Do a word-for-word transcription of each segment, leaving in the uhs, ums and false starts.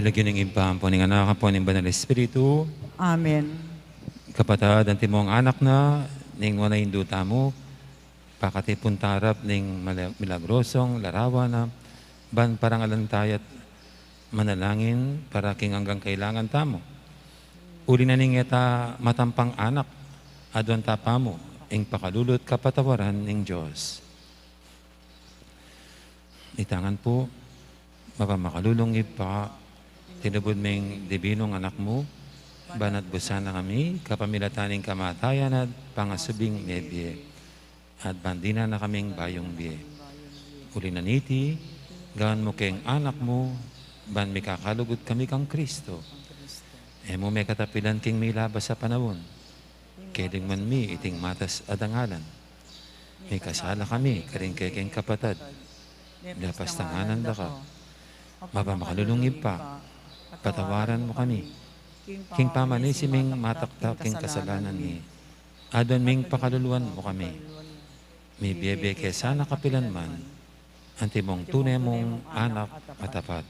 Lagyu ning Ibpa, ampo ning Anak, ampo ning Banal Espiritu. Amen. Kapatad, antimong anak na ning nuan a Indu tamu, pakatipun ta rap ning mala-, milagrosong larawan na ban parangalan taya at manalangin para king anggang kailangan tamu. Uli na ning e ta matampang anak, aduan ta pamu ing pakalulu at kapatawaran ning Dios. Itang ngan pu, mapamakalulung Ibpa, tinubud meng dibinung Anak mu, ban atbusan na kami kapamilatan ning kamatayan at pangasubling mebie, at ban dinan na kaming bayung bie. Uli na niti, gawan mu keng Anak mu, ban mikakalugud kami kang Kristo. E mu mekatapilan king milabas a panaun, kelingwan mi iting matas a dangalan. Mikasala kami karing kekeng kapatad. Lapas tanganan da ka. Mapamakalulung Ibpa, patawaran mu kami king pamanisi ming mataktak king kasalanan mi. Aduan ming pakaluluan mu kami. Mibie-bie ke sana kapilanman, antimong tune mung anak a tapat.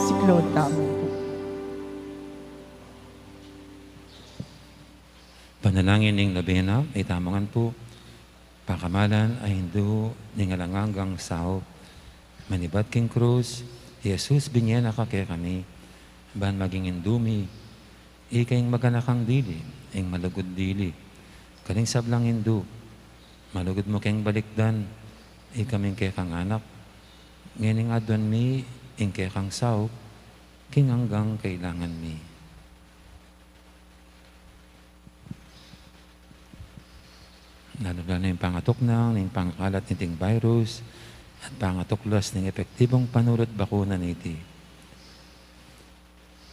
Siklaud tamu. Panalangin ning nobena, itamu ngan pu. Pakamalan a Indu ning alang anggang saup, manibat king krus, Jesus, binye na ka kekami, ban maging Indu mi, ika ing maganakang dili, ing malugud dili. Karing sablang Indu, malugud mu keng balikdan, ikami ing kekang anak, ngening aduan mi ing kekang saup, king anggang kailangan mi. Lalu na ning pangatuknang ning pangakalat niting virus at pangatuklas ning epektibung panulu at bakuna niti.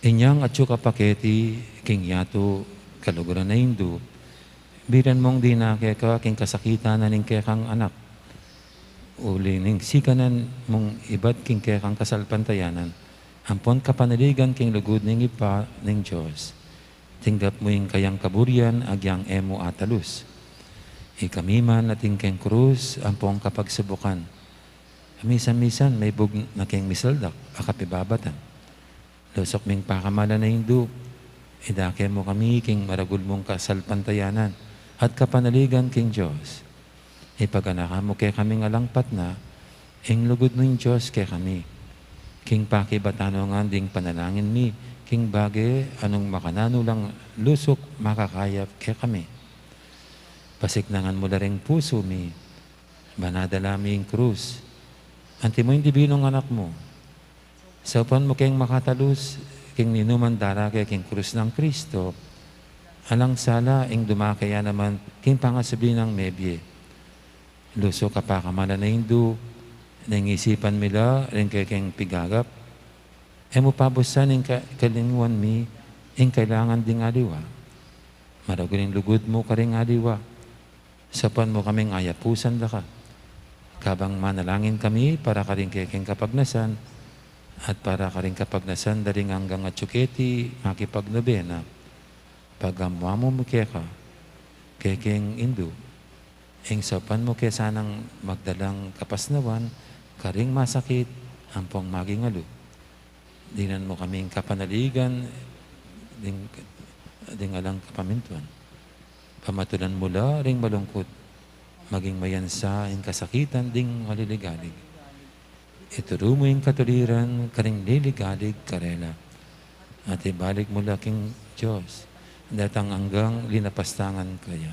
Inyang atyu ka pa keti king yatu, kaluguran a Indu, bilan mung dinake ka king kasakitan na ning kekang anak. Uli ning sikanan mung ibat king kekang kasalpantayanan, ampon kapanaligan king lugud ning Ibpa ning Dios. Tinggap mu ing kayang kaburian agyang e mu atalus. Ikami man atin keng krus ampong kapagsubukan, Misan-misan, maibug na king misaldak a kapibabatan. Lusuk ming pakamalan a Indu, idake mu kami king maragul mung kasalpantayanan at kapanaligan king Dios. Ipaganakan mu kekami alang patna ing lugud ning Dios kekami. King pakibatan ngan ding panalangin mi, king bage a nung makananu lang lusuk makakaya kekami. Pasiknangan mu la ring pusu mi, ban adala mi ing krus. Antimo ing divinong Anak mu. Saupan mu keng makatalus king ninuman darake king krus nang Kristo, alang sala ing dumake ya naman king pangasubli nang mebie. Lusuk a pakamalan a Indu, neng isipan mi la ring kekeng pigagap, e mu pabusan ing ka-, kalinguan mi ing kailangan ding aliwa. Maragul ing lugud mu karing aliwa. Saupan mu kaming ayapusan da ka. Kabang manalangin kami para karing kekeng kapagnasan at para karing kapagnasan da ring anggang atyu keti makipagnobena. Pagamuan mu keka, kekeng Indu. Ing saupan mu ke sanang magdalang kapasnawan karing masakit ampong maging alu. Dinan mu kaming kapanaligan ding, ding alang kapamintuan. Pamatulan mu la ring malungkut, maging mayansa ing kasakitan ding maliligalig. Ituru mu ing katuliran karing liligalig karela. At ibalik mu la king Dios, datang anggang linapastangan kaya.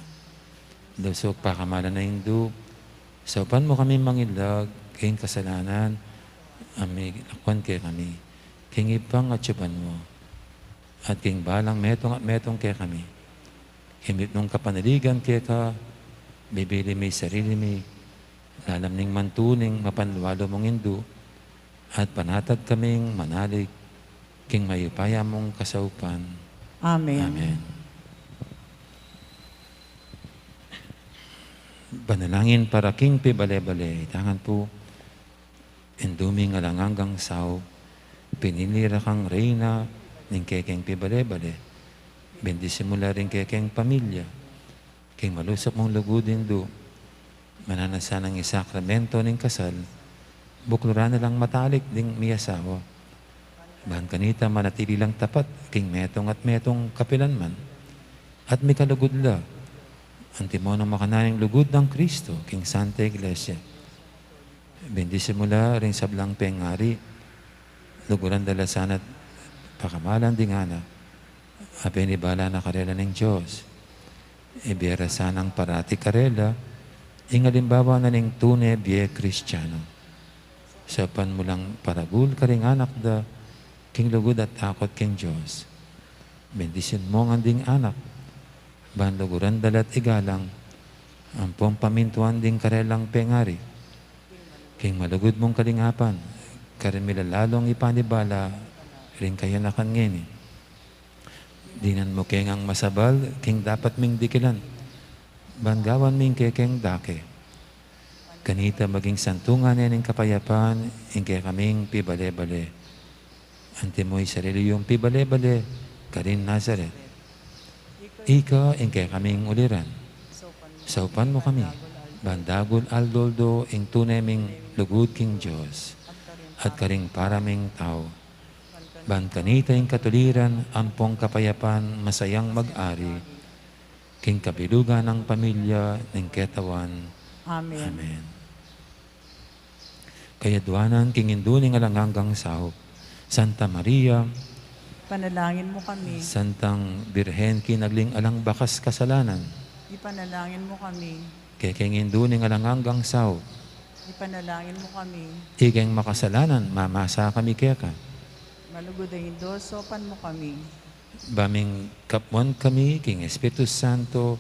Lusuk pakamalan a Indu, saupan mu kami mangilag king kasalanan a milakuan kekami, king Ibpang atyu banua, at king balang metung at metung kekami. King mipnung kapanaligan keka, bibili mi sarili mi, lalam ning mantu ning mapanlualu mung Indu, at panatag kaming manalig king mayupaya mung kasaupan. Amen. Amen. Panalangin para king pibale-bale. Itangan pu. Indu ming alang anggang saup, pinili ra kang reyna ning kekeng pibale-bale. Bendisyun mu la ring kekeng pamilya. King malusuk mung lugud, Indu, mananu na sanang isakramento ning kasal, bukluran na lang matalik ding miasawa. Ban kanita manatili lang tapat king metung at metung kapilanman, at mikalugud la, antimo nung makananu ing lugud nang Kristo king Santa Iglesia. Bendisyun mu la ring sablang pengari, luguran da la sana't pakamalan ding anak a penibala na karela ning Dios. Ibie ra sanang parati karela ing alimbawa na ning tune bie Kristiano. Saupan mu lang paragul karing anak da king lugud at takut king Dios. Bendisyun mu ngan ding anak, ban luguran da la't igalang ampong pamintuan ding karelang pengari. King malugud mung kalingapan, karin mi la lalung ipanibala ring kayanakan ngeni. Dinan mu ke ngang masabal king dapat ming dikilan, ban gawan ming kekeng dake. Kanita maging santungan ne ning kapayapan ing kekaming pibale-bale. Antimo ing sarili yung pibale-bale karin Nazaret. Ika ing kekaming uliran. Saupan mu kami, ban dagul aldo-aldo ing tune ming lugud king Dios at karing para ming tau. Ban kanita ing katuliran ampong kapayapan masayang mag-ari king kabilugan nang pamilya ning ketawan. Amen. Amen. Kayaduanan king Indu ning alang anggang saup, Santa Maria, ipanalangin mu kami. Santang Birhen kinagling alang bakas kasalanan, ipanalangin mu kami. Kekeng Indu ning alang anggang saup, ipanalangin mu kami. Ikeng makasalanan, mamasa kami keka. Malugud a Indu, saupan mu kami. Ba ming kapwan kami king Espiritu Santo,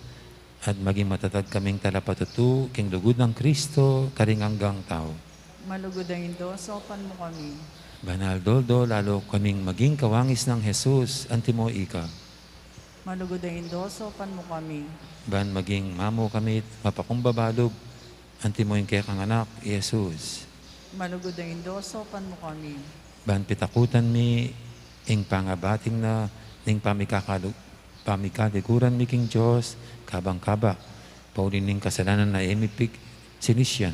at maging matatag kaming talapatutu king lugud nang Kristo karing anggang tau. Malugud a Indu, saupan mu kami. Ban aldo-aldo lalu kaming maging kawangis nang Jesus, antimo ika. Malugud a Indu, saupan mu kami. Ban maging mamu kami't mapakumbaba lub, antimo ing kekang Anak, i Jesus. Malugud a Indu, saupan mu kami. Ban pitakutan mi ing pangabating na ning pamikakalu-, pamikaliguran mi king Dios, kabang kaba, pauli ning kasalanan a e mi pigsinisian.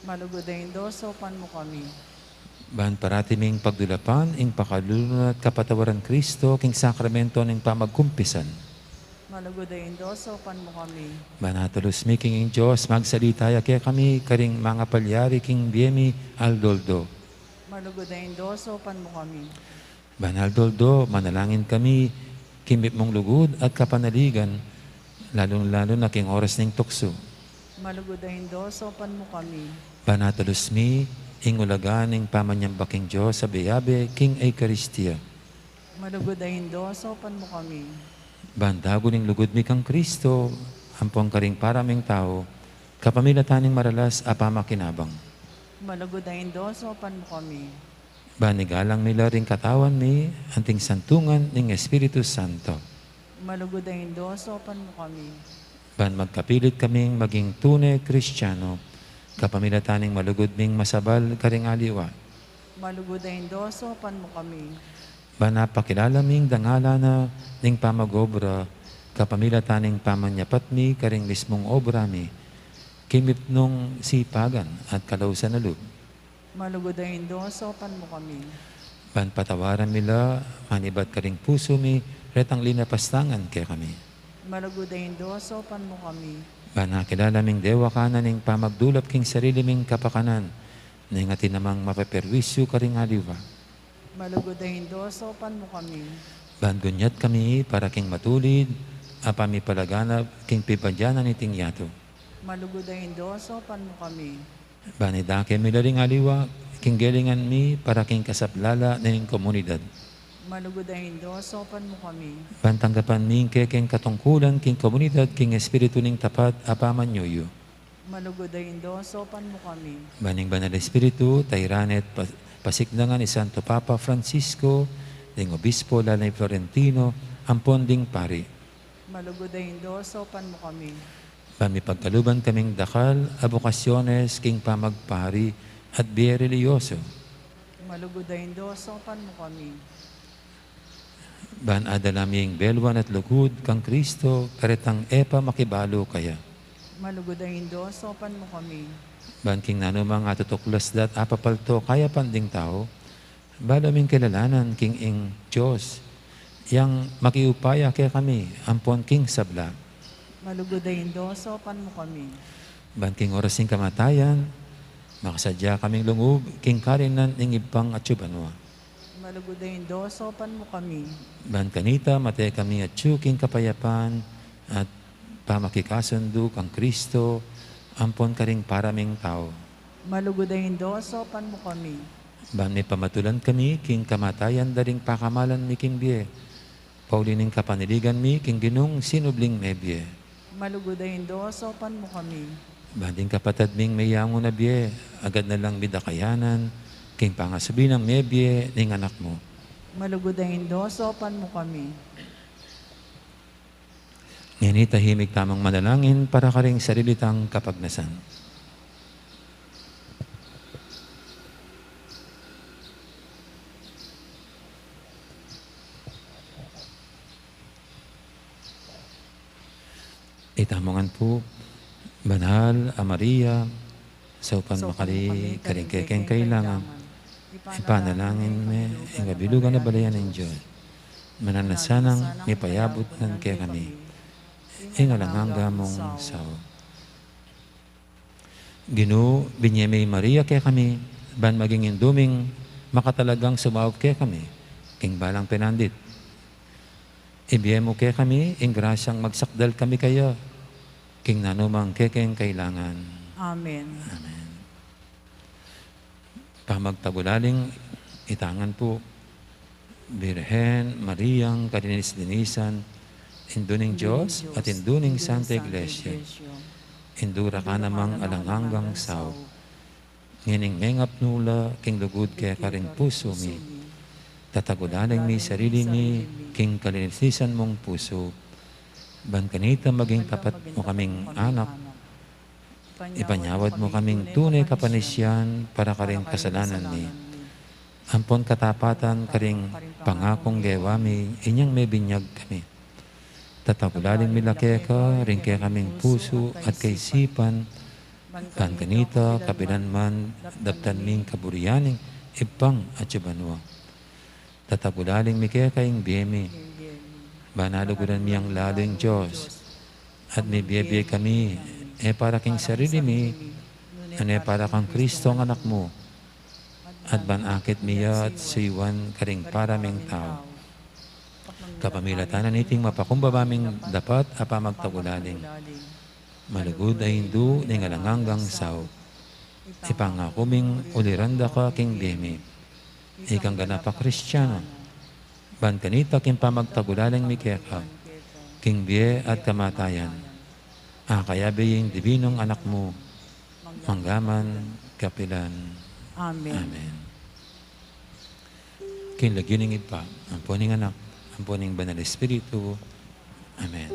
Malugud a Indu, saupan mu kami. Ban parati ming pagdulapan ing pakalulu na at kapatawaran Kristo king sakramento ning pamagkumpisan. Malugud a Indu, saupan mu kami. Ban atalus mi king ing Dios, magsalita ya kekami karing mangapalyari king bie mi aldo-aldo. Malugud a Indu, saupan mu kami. Ban aldo-aldo, manalangin kami king mipnung lugud at kapanaligan, lalung-lalu na king oras ning tuksu. Malugud a Indu, saupan mu kami. Ban atalus mi ing ulaga ning pamanyamba king Dios abe-abe king Eukaristia. Malugud a Indu, saupan mu kami. Ban dagul ing lugud mi kang Kristo ampon karing para ming tau, kapamilatan ning maralas a pamakinabang. Malugud a Indu, saupan mu kami. Ban igalang mi la ring katawan mi anting santungan ning Espiritu Santo. Malugud a Indu, saupan mu kami. Ban magkapilit kaming maging tune Kristiano, kapamilatan ning malugud ming masabal karing aliwa. Malugud a Indu, saupan mu kami. Ban apakilala ming dangalan na ning pamag-obra, kapamilatan ning pamanyapat mi karing mismung obra mi, king mipnung sipagan at kalausan a lub. Malugud a Indu, saupan mu kami. Ban patawaran mi la manibat karing pusu mi retang linapastangan kekami. Malugud a Indu, saupan mu kami. Ban akilala ming dewakan na ning pamagdulap king sarili ming kapakanan, neng atin namang mapeperwisyu karing aliwa. Malugud a Indu, saupan mu kami. Ban gunyat kami para king matulid a pamipalaganap king pibandian na niting yatu. Malugud a Indu, saupan mu kami. Ban idake mi la ring aliwa king gelingan mi para king kasaplala ning komunidad. Malugud a Indu, saupan mu kami. Ban tanggapan mi ing kekeng katungkulan king komunidad king espiritu ning tapat a pamanyuyu. Malugud a Indu, saupan mu kami. Ban ing Banal Espiritu tairan at pa-, pasikdangan i Santo Papa Francisco, ding Obispo Lala y Florentino, ampon ding pari. Malugud a Indu, saupan mu kami. Ban mipagkaluban kaming dakal a bokasyones king pamagpari at bie relihiyoso. Malugud a Indu, saupan mu kami. Ban adala mi ing beluan at lugud kang Kristo, karetang e pa makibalu kaya. Malugud a Indu, saupan mu kami. Ban king nanumang atutuklas da at apapalto kayapan ding tau, balu ming kilalanan king ing Dios, yang makiupaya kekami ampon king sabla. Malugud a Indu, saupan mu kami. Ban king oras ning kamatayan, makasadya kaming lungub king karinan ning Ibpang atsu banua. Malugud a Indu, saupan mu kami. Ban kanita mate kami atsu king kapayapan at pamakikasundu kang Kristo ampon karing para ming tau. Malugud a Indu, saupan mu kami. Ban mipamatulan kami king kamatayan da ring pakamalan mi king bie, pauli ning kapanaligan mi king Ginung sinubling mebie. Malugud a Indu, saupan mu kami. Ban ding kapatad ming meyangu na bie, agad na lang midakayanan king pangasubli nang mebie ning Anak mu. Malugud a Indu, saupan mu kami. Ngeni tahimik tamung manalangin para karing sarili tang kapagnasan. Itamu ngan pu, Banal a Maria, saupan mu kami karing kekeng kailangan. Ipanalangin me ing kabilugan a balayan ning Dios. Mananu na sanang mipayabut ngan kekami ing alang angga mung saup. Ginu, binie me i Maria kekami, ban maging indu ming makatalagang sumaup kekami king balang penandit. Ibie mu kekami ing grasyang magsakdal kami kaya king nanumang kekeng kailangan. Amen. Amen. Pamagtagulaling ita ngan pu, Birhen Mariang kalinis-linisan, Indu ning Dios at Indu ning Santa Iglesia, Indu ra ka namang alang anggang saup. Ngening mengapnu la king lugud keka ring pusu mi, tatagulaling mi sarili mi king kalinis-linisan mung pusu, ban kanita maging tapat mu kaming anak, ipanyawad mu kaming tune kapanisian para karing kasalanan mi, ampon katapatan karing pangakung gewa mi inyang mebinyag kami. Tatagulaling mi la keka ring kekaming pusu at kaisipan, Ban kanita, kapilan man, daptan mi ing kaburian ning Ibpa mi atiu banua. Tatagulaling mi keka ing bie mi. Ban aluguran mi yang lalu ing Dios. At mibie-bie kami, e para king sarili mi, nune para kang Kristong Anak mu. At ban akit mi ya at suyuan karing para ming tau. Kapamilatan na niting mapakumbaba ming dapat a pamagtagulaling. Malugud a Indu ning alang anggang saup. Ipangaku ming uliran da ka king bie mi. Ikang ganap a Kristiano. Ban kanita king pamagtagulaling mi keka. King bie at kamatayan. Akayabe ing dibinung Anak mu. Mangga man kapilan. Amen. Amen. King lagyu ning Ibpa, ampo ning Anak, ampo ning Banal Espiritu. Amen.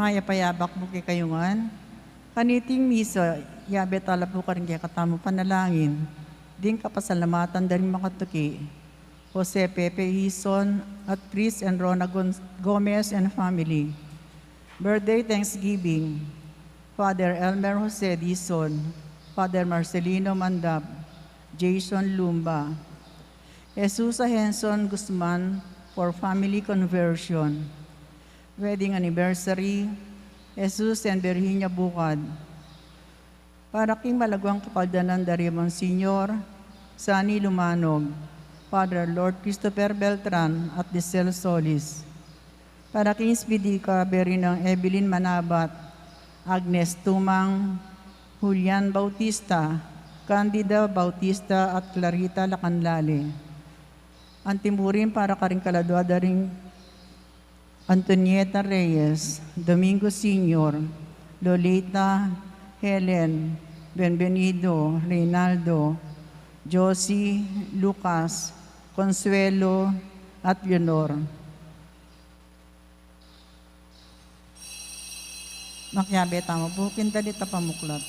Mayap a yabak pu kekayu ngan. Kaniting misa, yabe tala pu karing kekatamung panalangin. Ding kapasalamatan da ring makatuki. Jose Pepe Ison at Chris and Rona Gon-, Gomez and family. Birthday Thanksgiving, Father Elmer Jose Dizon, Father Marcelino Mandap, Jason Lumba. Jesus Henson Guzman for family conversion. Wedding anniversary, Jesus and Virginia Bukad. Para king malagwang kapaldanan da ri Monsignor Sani Lumanog, Father Lord Christopher Beltran at Dicel Solis. Para king spidika beri nang Evelyn Manabat, Agnes Tumang, Julian Bautista, Candida Bautista at Clarita Lacanlale. Anti mu rin para karing kaladua da ring Antonieta Reyes, Domingo Senior, Lolita, Helen, Benvenido, Reynaldo, Josie, Lucas, Consuelo, at Leonor. Makiabe tamu pu king dalit a pamuklat.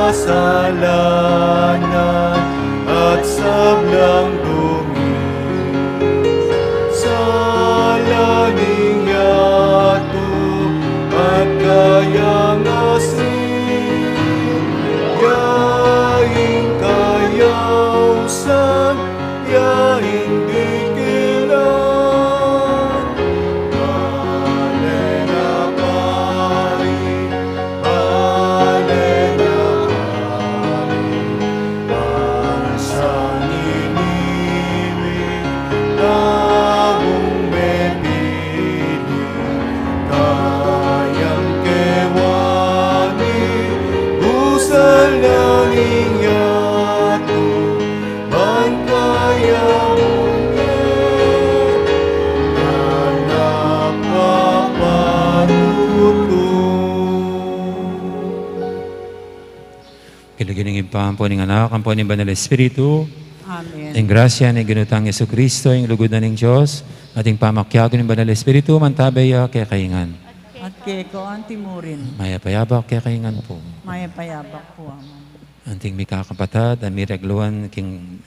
kasalanan at sablang dumi. Sala ning yatu at kayang asin, yaing kayausan, yaing dikilan. Alena Pari, Alena Pari, Pansaniniwi, taung mepili, kayang kewani, usal na ning yatu, ban kaya munye, na napapanutu. King lagyu ning Ibpa, ampo ning Anak, ampo ning Banal Espiritu. Amen. Ing grasya ning Ginu tang Jesucristo, ing lugud na ning Dios, at ing pamakiabe ning Banal Espiritu, mantabe ya kekayu ngan. At keka antimurin. Mayap a abak kekayu ngan pu. Mayap a abak pu, Among. Anting mikakapatad, a miregluan king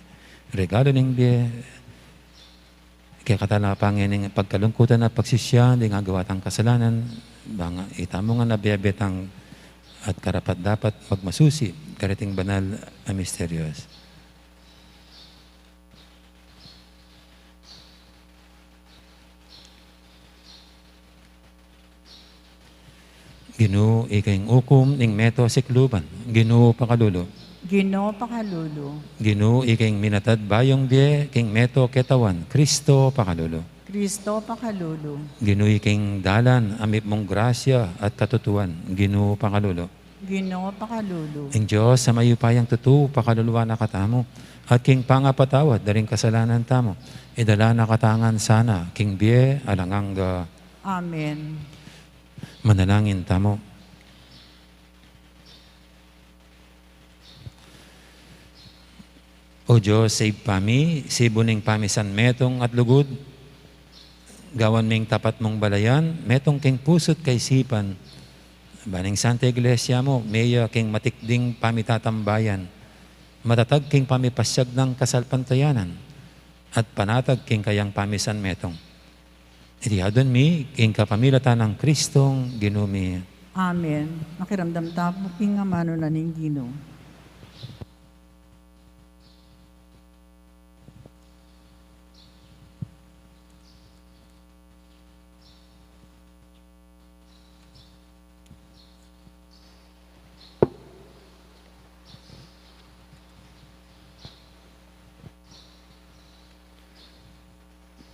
regalu ning bie, kekatamu la pa ngening pagkalungkutan at pagsisian ding agawa tang kasalanan, bang itamu ngan abe-abe tang at karapat-dapat magmasusi kareting banal a misterios. Ginu, ika ing ukum ning meto sikluban. Ginu, pakalulu. Ginu, pakalulu. Ginu, ika ing minatad bayung bie king meto ketawan. Kristo, pakalulu. Kristo, pakalulu. Ginu, ika ing dalan a mipnung grasya at katutuan. Ginu, pakalulu. Ginu, pakalulu. Ing Dios a mayupayang tutu, pakaluluan na katamu, at king pangapatawad da ring kasalanan tamu, idala na katamu ngan sana king bie alang angga. Amen. Manalangin tamu. O Dios, Ibpa mi, sibu ning pamisanmetung at lugud, gawan ming tapat mung balayan, metung king pusu't kaisipan, ban ing Santa Iglesia mu, meya king matikding pamitatambayan, matatag king pamipasiag nang kasalpantayanan, at panatag king kayang pamisanmetung. Iti adwan mi king kapamilatan nang Kristong Ginu mi. Amen. Makiramdam tamu king amanu na ning Ginu.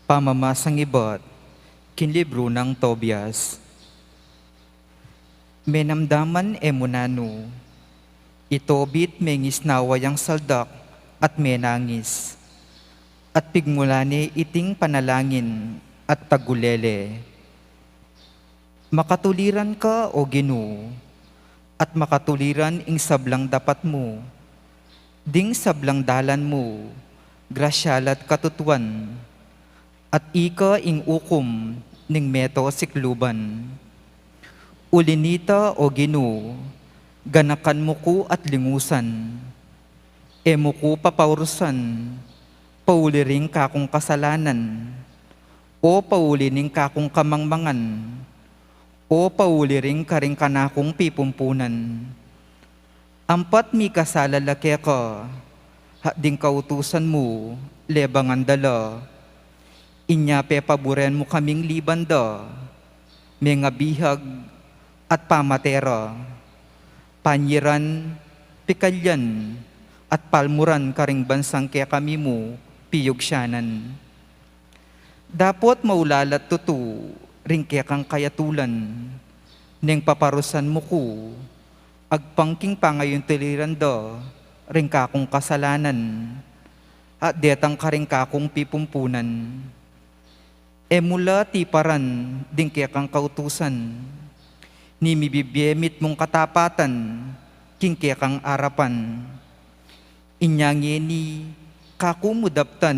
Pamamasang ibat king libru nang Tobias. Menamdaman e mu nanu, i Tobit mengisnawa yang saldak at menangis, at pigmulan ne iting panalangin at tagulele. Makatuliran ka, O Ginu, at makatuliran ing sablang dapat mu, ding sablang dalan mu, grasya la't katutuan, at ika ing ukum ning meto sikluban. Uli nita, O Ginu, ganakan mu ku at lingusan. E mu ku papaurusan pauli ring kakung kasalanan, o pauli ning kakung kamangmangan, o pauli ring karing kanakung pipumpunan. Ampat mikasala la keka, ha ding kautusan mu, lebangan da la. Inya pepaburen mu kaming liban da, mengabihag at pamate ra, panyiran, pikalyan, at palmuran karing bansang kekami mu piyugsianan. Dapot maulalat tutu ring kekang kayatulan, neng paparusan mu ku, agpang king pangayuntuliran da ring kakung kasalanan, at detang karing kakung pipumpunan. E mu la tiparan ding kekang kautusan, ni mibibie mitmung katapatan king kekang arapan. Inya ngeni, kaku mu daptan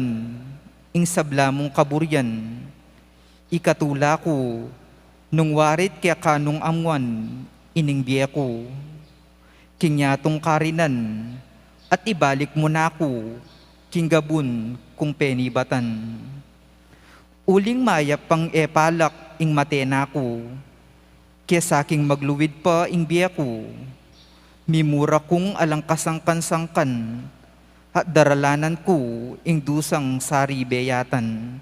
ing sabla mung kaburian, ikatula ku, nung warit keka nung amuan ining bie ku. king yatung karinan, at ibalik mu na ku king gabun kung penibatan. Uling mayap pang e palak ing mate na ku, kesa king magluid pa ing bie ku. Mimura kung alang kasangkan-sangkan, at daralanan ku ing dusang saribe yatan.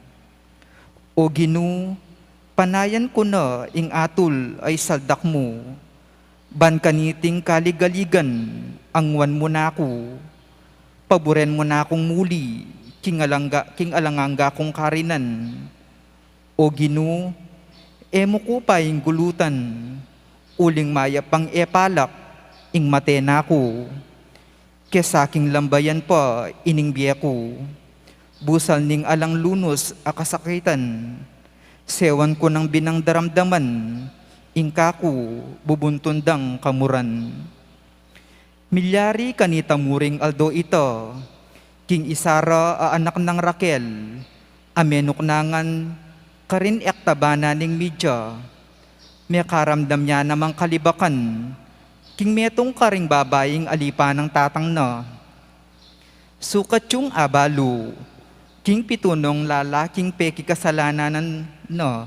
O Ginu, panayan ku na ing atul a isaldak mu, ban kaniting kaligaligan angwan mu na ku, paburen mu na kung muli, king alangga, king alangangga kung karinan. O Ginu, e mu ku painggulutan, uling mayap pang e palak ing mate na ku, kesa king lambayan pa ining bie ku. Busal ning alang lunus a kasakitan, sewan ku nang binang daramdaman, ing kaku bubuntun dang kamuran. Milyari kanita mu ring aldo ita, king isara a anak nang Raquel, a menuknangan karin ektabanan ning media. Mekaramdam ya namang kalibakan, king metung karing babaing alipan nang tatang na. Sukat yung abalu, king pitunong lalaking pekikasalanan na,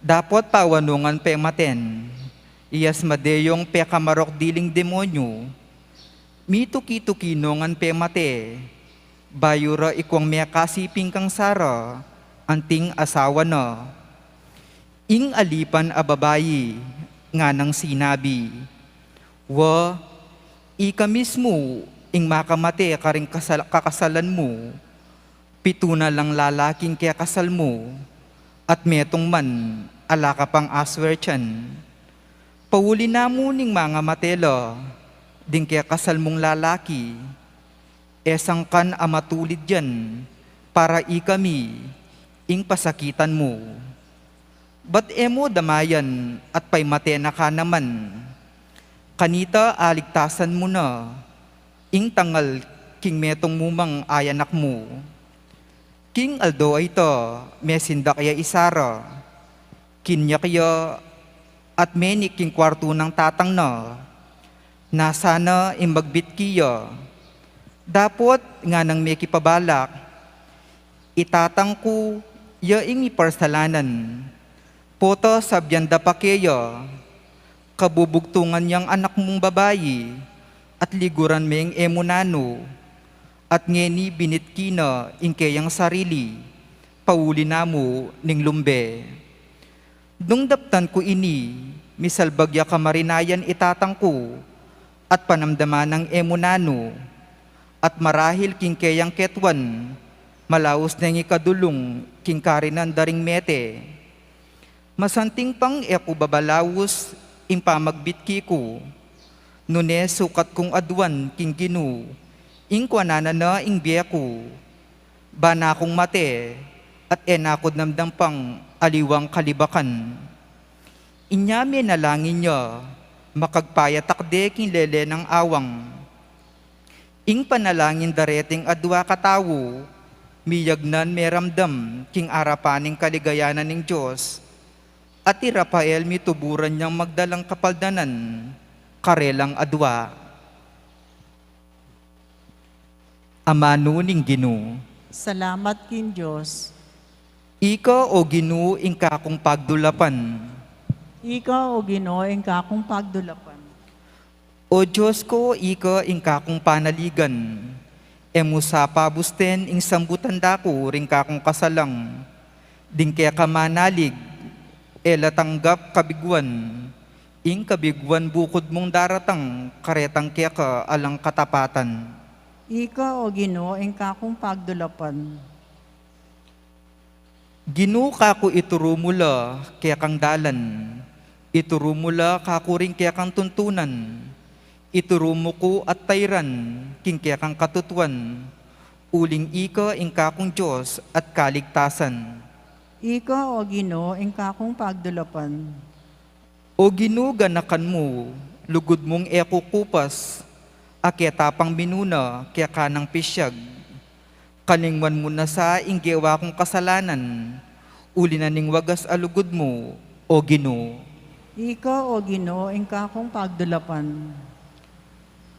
dapot pawanungan pematen, iyas madeyong pekamarok diling demonyu, mituki-tuki nungan pemate, bayu ra ikwang mekasiping kang Sara, anting asawa na. Ing alipan a babai, nganang sinabi, Wa, ika mismu ing makamate karing kasal-, kakasalan mu, pitu na lang lalaking kekasal mu, at metung man ala ka pang aswertian. Pauli na mu ning mangamate la ding kekasal mung lalaki, e sangkan a matulid yan para ikami ing pasakitan mu. Ba't e mu damayan at paimate na ka naman? Kanita aligtasan mu na ing tangal king metung mu mang ayanak mu. King aldo a ita, mesindak ya i Sara, kinyak ya at menik king kuartu nang tatang na. Nasa na ing magbitki ya. Dapot nganang mekipabalak, i tatang ku ya ing iparsalanan. Pota sabian da pa keya, kabubugtungan yang anak mung babai, at liguran meng e mu nanu, at ngeni binitki na ing keyang sarili, pauli na mu ning lumbe. Nung daptan ku ini, misalbag ya kamarinayan i tatang ku, at panamdaman nang e mu nanu, at marahil king keyang ketuan, malaus neng ikadulung king karinan da ring mete. Masanting pang e ku babalaus ing pamagbitki ku, nune sukat kung aduan king Ginu ing kuanan na ing bie ku. Bana kung mate, at e na ku namdam pang aliwang kalibakan. Inya menalangin ya, makagpayatakde king lele nang awang. Ing panalangin da reting adua katau, miyagnan meramdam king arapan ning kaligayanan ning Dios, at i Rafael mituburan yang magdalang kapaldanan karelang adua. Amanu ning Ginu. Salamat king Dios. Ika, o Ginu, ing kakung pagdulapan. Ika, o Ginu, ing kakung pagdulapan. O Dios ku, ika ing kakung panaligan. E mu sa pabusten ing sambutan da ku ring kakung kasalang. Ding keka manalig, e la tanggap kabiguan. Ing kabiguan bukud mung daratang karetang keka alang katapatan. Ika, o Ginu, ing kakung pagdulapan. Ginu, kaku ituru mu la kekang dalan, ituru mu la kaku ring kekang tuntunan, ituru mu ku at tairan king kekang katutuan, uling ika ing kakung Dios at kaligtasan. Ika, o Ginu, ing kakung pagdulapan. O Ginu, ganakan mu, lugud mung e kukupas, a keta pang minuna keka nang pisyag. Kalingwan mu na sa ing gewa kung kasalanan, uli na ning wagas a lugud mu, o Ginu. Ika, o Ginu, ing kakung pagdulapan.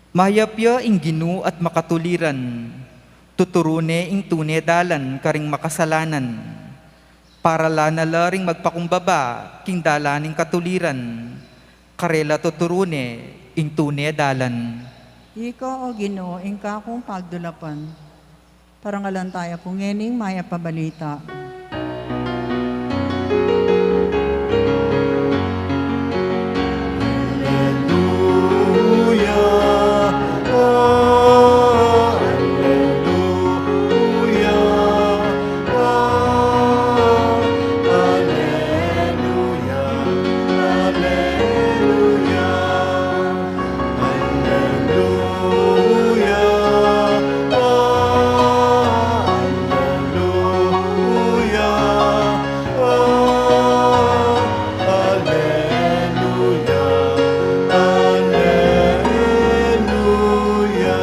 Mayap ya ing Ginu at makatuliran, tuturu ne ing tune dalan karing makasalanan. Paralan na la ring magpakumbaba king dalan ning katuliran, karela tuturu ne ing tune dalan. Ika, O Ginu, ing kakung pagdulapan. Parangalan taya pu ngening mayap a balita. Alleluia, alleluia, alleluia, alleluia. Alleluia, alleluia, alleluia, alleluia.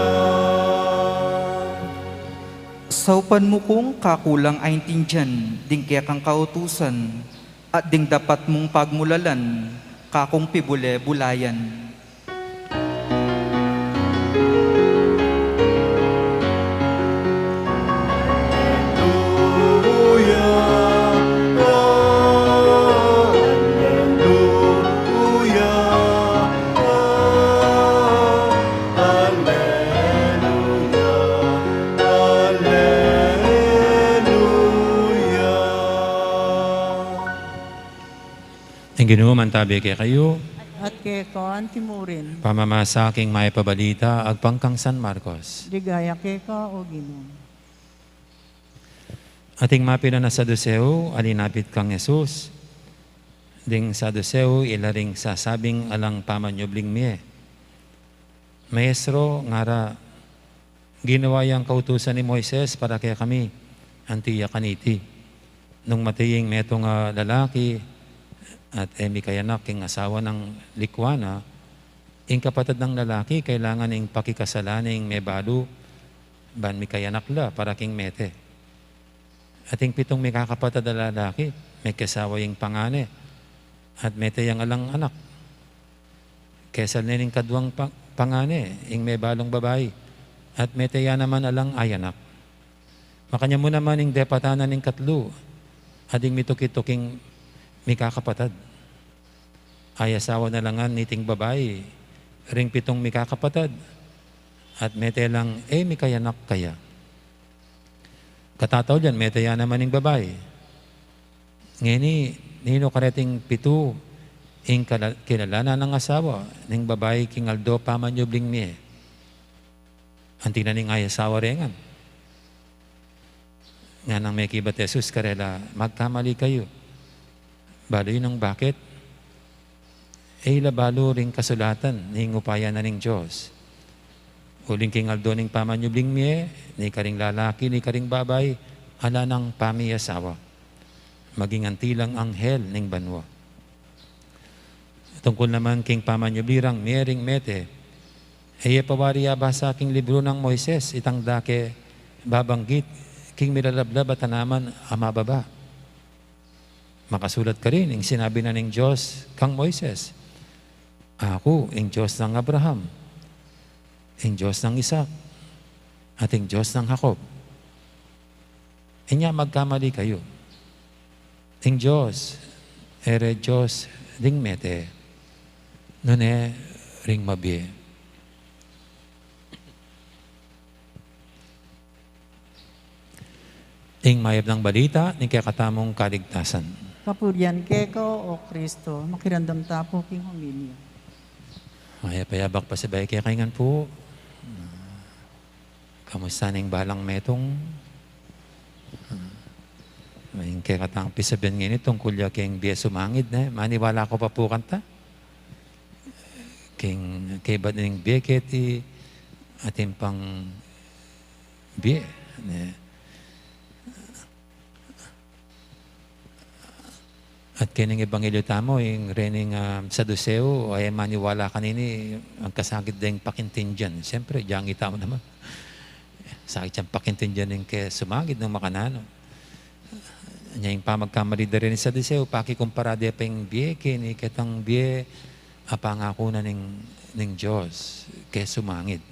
Saupan mu kung kakulang aintindian ding kekang kautusan at ding dapat mung pagmulalan kakung pibule-bulayan. Alleluia, alleluia, alleluia, alleluia. Ing Ginu mantabi kekayu. At keka antimurin. Pamamasa king mayap a balita agpang kang San Marcos. Ligaya keka, O Ginu. Ating mapilan a Saduseo a linapit kang Jesus. Ding Saduseo ila ring sasabing alang pamanyubling mie. Maestro, ngara, ginawa yang kautusan ni Moises para kekami, anti ya kaniti. Nung matey ing metung a lalaki at e mikayanak king asawa nang likwan na, ing kapatad nang lalaki kailangan ing pakikasalan ning mebalu ban mikayanak la para king mete. Ating pitung mikakapatad a lalaki, mekiasawa ing pangane, at mete yang alang anak. Kesal ne ning kaduang pa-, pangane, ing mebalung babai, at mete ya naman alang ayanak. Makanyan mu naman ing depatan na ning katlu, at ing mituki-tuking mikakapatad. Ayasawa na la ngan niting babai ring pitung mikakapatad, at mete lang e mikayanak kaya. Katataulian, mete ya naman ing babai. Ngeni, ninu kareting pitu ing kala-, kilala na nang asawa ning babai king aldo pamanyubling mie? Anti na ning ayasawa re ngan? Nganang mekibat Jesus karela, magkamali kayu. Balu yu nung bakit? E yu la balu ring kasulatan ning upaya na ning Dios. Uling king aldo ning pamanyubling mie, ni karing lalaki, ni karing babai, ala nang pamiasawa. Maging anti lang anghel ning banua. Tungkul naman king pamanyubli rang mie ring mete, e ye pa wari abasa king libru nang Moises itang dake babanggit king milalablab a tanaman a mababa. Makasulat karin ing sinabi na ning Dios kang Moises, "Aku ing Dios nang Abraham, ing Dios nang Isaac, at ing Dios nang Jacob." Inya magkamali kayu. Ing Dios, e re Dios ding mete, nune ring mabie. Ing mayap nang balita ning kekatamung kaligtasan. Kapurian keka, O Kristo. Makiramdam ta pu king homilya. Mayap a yabak pasibayu kekayu ngan pu. Kamusta ning balang metung? Ing kekatang pisabian ngeni tungkul ya king bie sumangid, ne? Maniwala ko pa pu kanta? King kaibat ning bie keti atin pang bie, ne? At keng ebanghelyo tamu, ing rening, ah, Saduseo, e maniwala kanini, ing kasakit deng pakintindian. Siyempre, dyang ita mu naman. Sakit yang pakintindian ing ke sumangid nung makananu. Nya ing pamagkamali da ring Saduseo, pakikumpara de pa ing bie keni ketang bie a pangaku na ning, ning Dios, ke sumangid.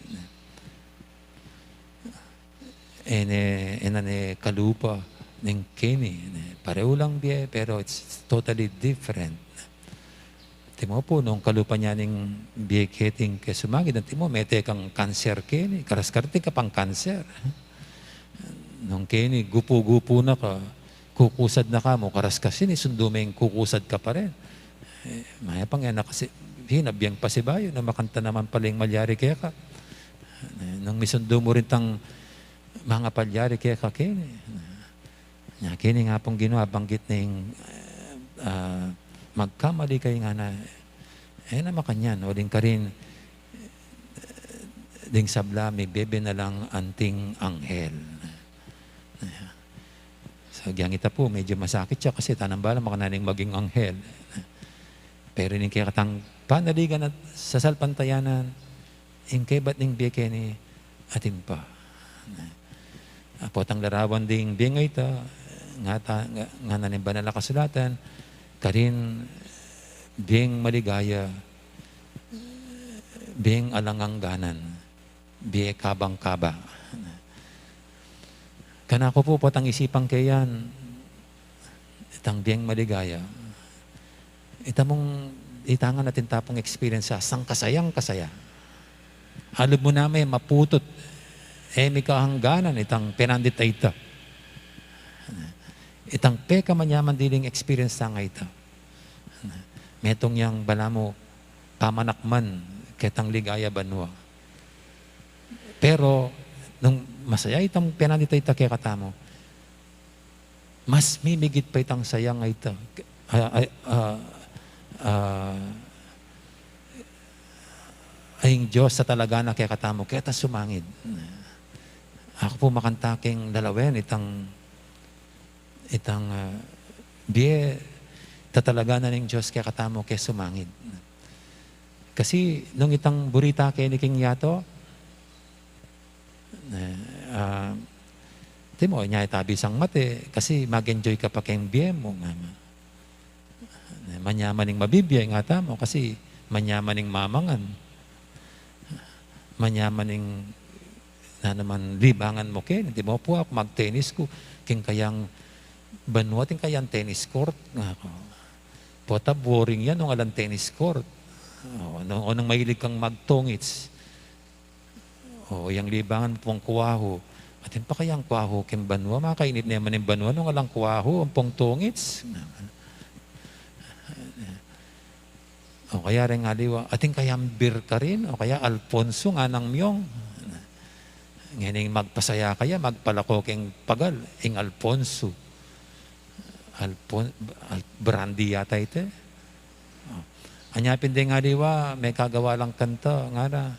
E ne, e na ne kalupa ning keni, ne. Pareu lang bie, pero it's totally different. Timo pu, nung kalupa ne ning bie keti ing ke sumangid, antimo, mete kang kanser keni, karas ka reti ka pang kanser. Nung keni, gupu-gupu na ka, kukusad na ka mu, karas ka sini, sundu me ing kukusad ka pa rin. E, mayap a ngana kasi, hinabiang pasibayu, na makanta naman pala ing malyari keka. E, nung misundu mu rin itang mangapalyari keka keni. Nya keni nga pung Ginu, banggit ning, e, a, magkamali kayu ngana, e na makanyan, uling karin, ding sabla, mibebe na lang anting anghel. So, agyang ita pu, medyo masakit ya kasi tanang bala makanyan ning maging anghel. Pero ning kekatang panaligan at sasalpantayanan, ing kebat ning bie keni atin pa. Potang larawan ding bieng a ita, ngata, nga, ngana ning Banal a Kasulatan, karin bieng maligaya, bieng alang angganan, bie kabang-kaba. Kanaku pu, potang isipan ke yan, itang bieng maligaya. Ita mung, ita ngan atin ta pung experience a sangkasayang-kasaya. Alub mu na me, maputut, e mika angganan itang penandit a ita. Itang pekamanyaman diling experience tang a ita. Metung yang balamu pamanakman ketang ligaya banua. Pero nung masaya itang penandit a ita kekatamu, mas mimigit pa itang saya a ita. A, a, a, a, a, ing Dios tatalaga na kekatamu, keta sumangid. Aku pu makanta keng lalawen itang, itang, a, bie tatalaga na ning Dios kekatamu, ke sumangid. Kasi nung itang buri ta keni king yatu, e, a, timo, inya ita bisang mate, kasi mag-enjoy ka pa keng bie mu, ngana. E, manyaman ing mabibie, ngatamu, kasi manyaman ing mamangan. Manyaman ing, na naman, libangan mu keni. Timo pu, aku magtenis ku, king kayang banua, atin kayang tenis court, ngaku. Pota boring ya nung alang tenis court. O, nung, o nung mahilig kang magtungits. O, yang libangan mu pung kuahu. Atin pa kayang kuahu keng banua, makainit ne man ing banua nung alang kuahu, ampong tungits. O kaya reng aliwa, atin kayang beer karin, o kaya Alfonso, nganang Myung. Ngening magpasaya kaya, magpalako keng pagal, ing Alfonso. Alpon-, al-, brandy yata ita. O. Anya pin deng aliwa, mekagawa lang kanta, ngana,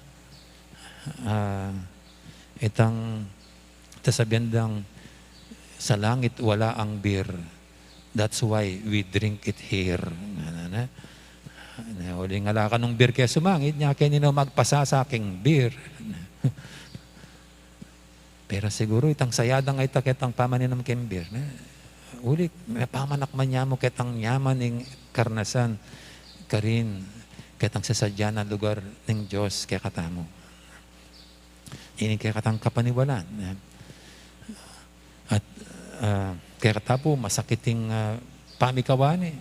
a, itang, ita sabian dang, "Sa langit wala ang beer. That's why we drink it here." Ngana na. Na, uling ala kanung beer ke sumangid, nya keni no magpasasa keng beer. Pero siguru itang saya dang a ita ketang pamaninum keng beer, ne? Uli, mapamanakman ya mu ketang nyaman ning karnasan karin ketang sasadya nang lugar ning Dios kekatamu. Ini kekatang kapaniwalan, ne? At, a, kekatamu, masakit ing, a, pamikawani.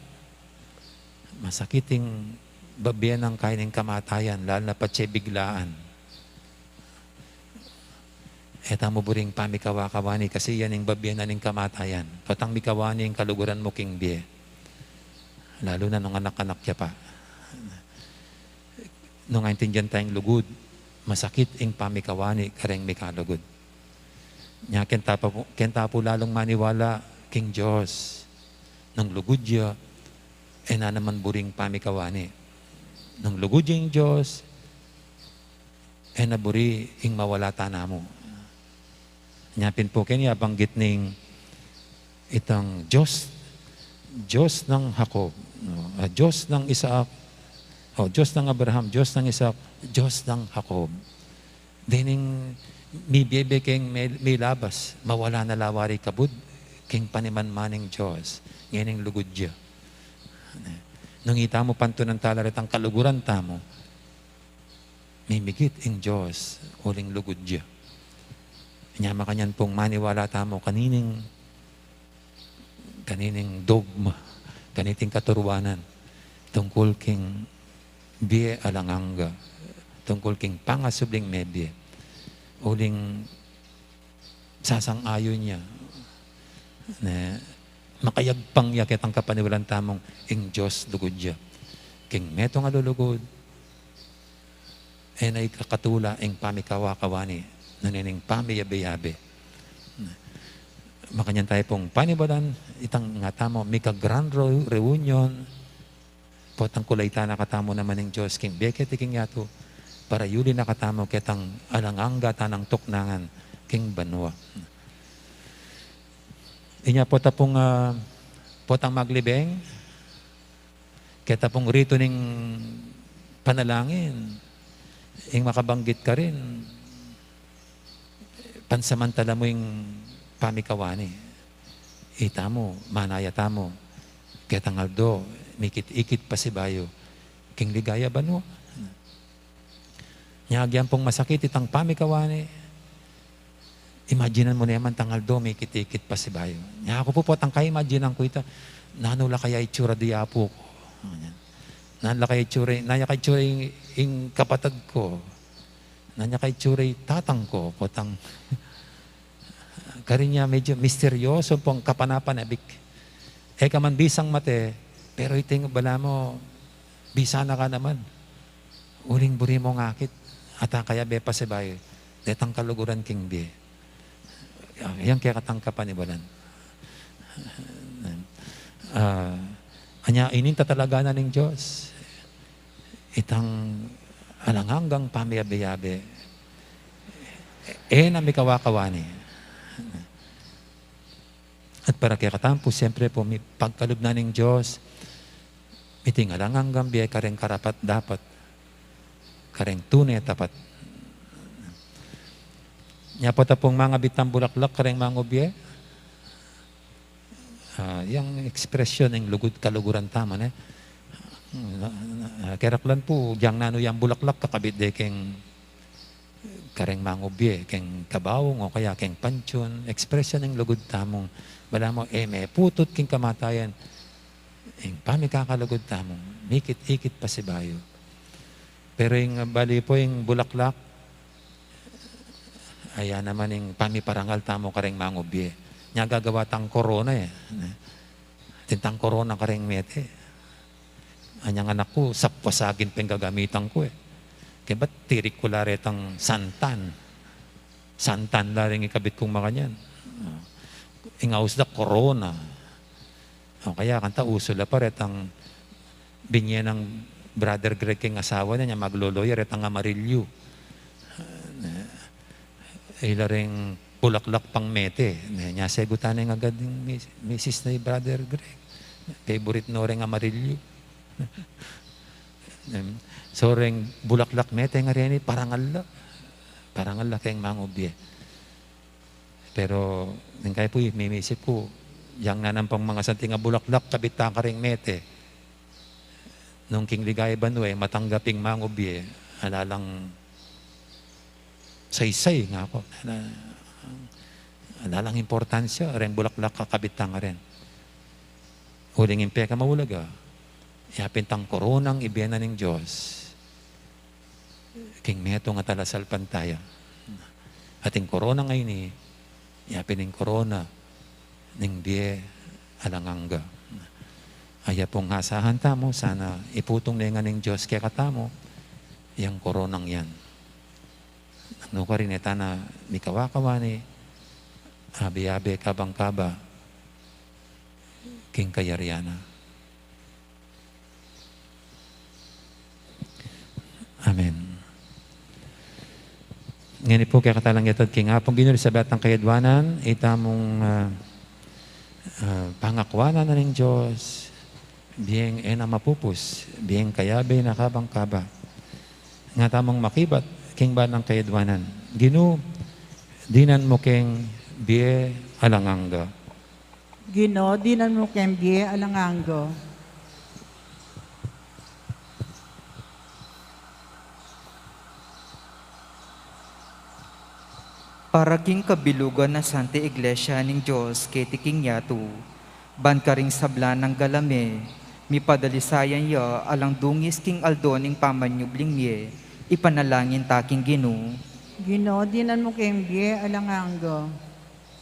Masakit ing babie nang kain ing kamatayan, lalu na patse biglaan. E tamu buring pamikawa-kawani kasi yan ing babie na ning kamatayan. Potang mikawani ing kaluguran mu king bie. Lalu na nung anak-anak ya pa. Nung aintindian tayang lugud, masakit ing pamikawani kareng mikalugud. Nya kenta pu, kenta pu lalung maniwala king Dios. Nung lugud ya, e na naman buring pamikawani. Nung lugud ya ing Dios, e na buri ing mawala tana mu. Nya pin pu keni abanggit ning itang Dios, Dios nang Jacob, no? A, Dios nang Isaac, o, Dios nang Abraham, Dios nang Isaac, Dios nang Jacob. Dening mibie-bie keng mi-, milabas, mawala na la wari kabud keng panimanman ning Dios, ngening lugud ya. Nung itamu pantunan tala retang kaluguran tamu, mimikit ing Dios uling lugud ya. Inya makanyan pung maniwala tamu kanining, kanining dogma, kaniting katuruanan tungkul king bie alang angga, tungkul king pangasubling mebie. Uling sasang-ayun ya, ne, makayagpang ya ketang kapaniwalan tamung ing Dios lugud ya. King metung a lulugud, e na ikakatula ing pamikawa-kawani, nune ning pamiyabe-yabe. Makanyan tamu pung paniwalan, itang nga tamu, mika-grand reu-, reunion, potang kulaitan na katamu naman ning Dios king bie keti king yatu, para yuli na katamu ketang alang angga tanang tuknangan king banua. Inya pota pung, ah, potang maglibing, keta pung ritu ning panalangin, ing makabanggit karin, pansamantala mu ing pamikawani. Itamu, manaya tamu, ketang aldo, mikit-ikit pasibayu king ligaya banua. Nya agyan pung masakit itang pamikawani, imaginan mu naman tang aldo, mikit-ikit pasibayu. Nya aku pu, potang kaimaginan ku ita, nanu la kaya itsura di Apu ku? Nanu la kaya itsura, nanu la kaya itsura ing, ing kapatad ku? Nanu la kaya itsura ing tatang ku? Potang karin ya medyo misteryoso pung kapanapanabik. E ka man bisang mate, pero iti ing balamu, bisa na ka naman. Uling buri mung akit, at a kayabe pasibayu, detang kaluguran king bie. Yang kekatang kapaniwalan. Ah, anya, ining tatalagan na ning Dios itang alang anggang pamiyabe-yabe. E na mikawa-kawani. At para kekatamu pu, siyempre pu, mi-, pagkalub na ning Dios, miting alang anggang bie kareng karapat-dapat, kareng tune tapat. Nya pota pung mangabit tang bulaklak kareng mangubie, ah, yang ekspresyon ning lugud, kaluguran tamu, ne? Na, na, na, keraklan pu, yang nanu yang bulaklak, kakabit de keng kareng mangubie, keng kabaung, o kaya keng pantiun, ekspresyon ning lugud tamu. Balamu, e meputut king kamatayan ing pamikakalugud tamu, mikit-ikit pasibayu. Pero ing bali pu, ing bulaklak, aya naman ing pamiparangal tamu kareng mangubie. Nya gagawa tang korona, e. Atin tang korona kareng mete. Anyang anak ku, sapwasagin pin gagamitan ku, e. Kaya ba't tirik ku la retang santan? Santan la ring ikabit kung makanyan. Ing aus da, korona. O kaya kanta, uso la pa retang binye nang Brother Greg keng asawa na, nya maglo-lawyer, retang amarilyo. Ila reng bulaklak pang mete. Nya segutan ne agad ing mis-, misis na i Brother Greg. Favorite no reng amarilyo. Em, so reng bulaklak mete nga reni, parangal la. Parangal la keng mangubie. Pero, ning kaya pu, mimisip ku, yang nanang pang mangasanting a bulaklak, kabit ta kareng mete. Nung king ligaya banua, e matanggap ing mangubie, ala lang saysay, nga ku, ala, ala lang importansya reng bulaklak a kabit ta ngaren. Uling ing pekamaulaga, yapin tang koronang ibie na ning Dios king metung a talasalpantaya. At ing korona ngeni, yapin ing korona ning bie alang angga. Aya pung asahan tamu, sana iputung ne ngan ning Dios kekatamu yang koronang yan. Nung nukarin, e ta na mikawa-kawani, abe-abe, kabang-kaba king kayarian na. Amen. Ngeni pu, kekatamu lang itad king Apung Ginu, ring sablang kayadwanan, itamung, ah, ah, pangakuanan na ning Dios, bieng e na mapupus, bieng kayabe na kabang-kaba. Nga tamung makibat king banang kayadwanan. Ginu, dinan mu keng bie alang angga. Ginu, dinan mu keng bie alang angga. Para king kabilugan na Santa Iglesia ning Dios keti king yatu, ban karing sabla nang gala mi, mipadalisayan ya alang dungis king aldo ning pamanyubling mie, ipanalangin ta king Ginu. Ginu, dinan mu keng bie alang angga.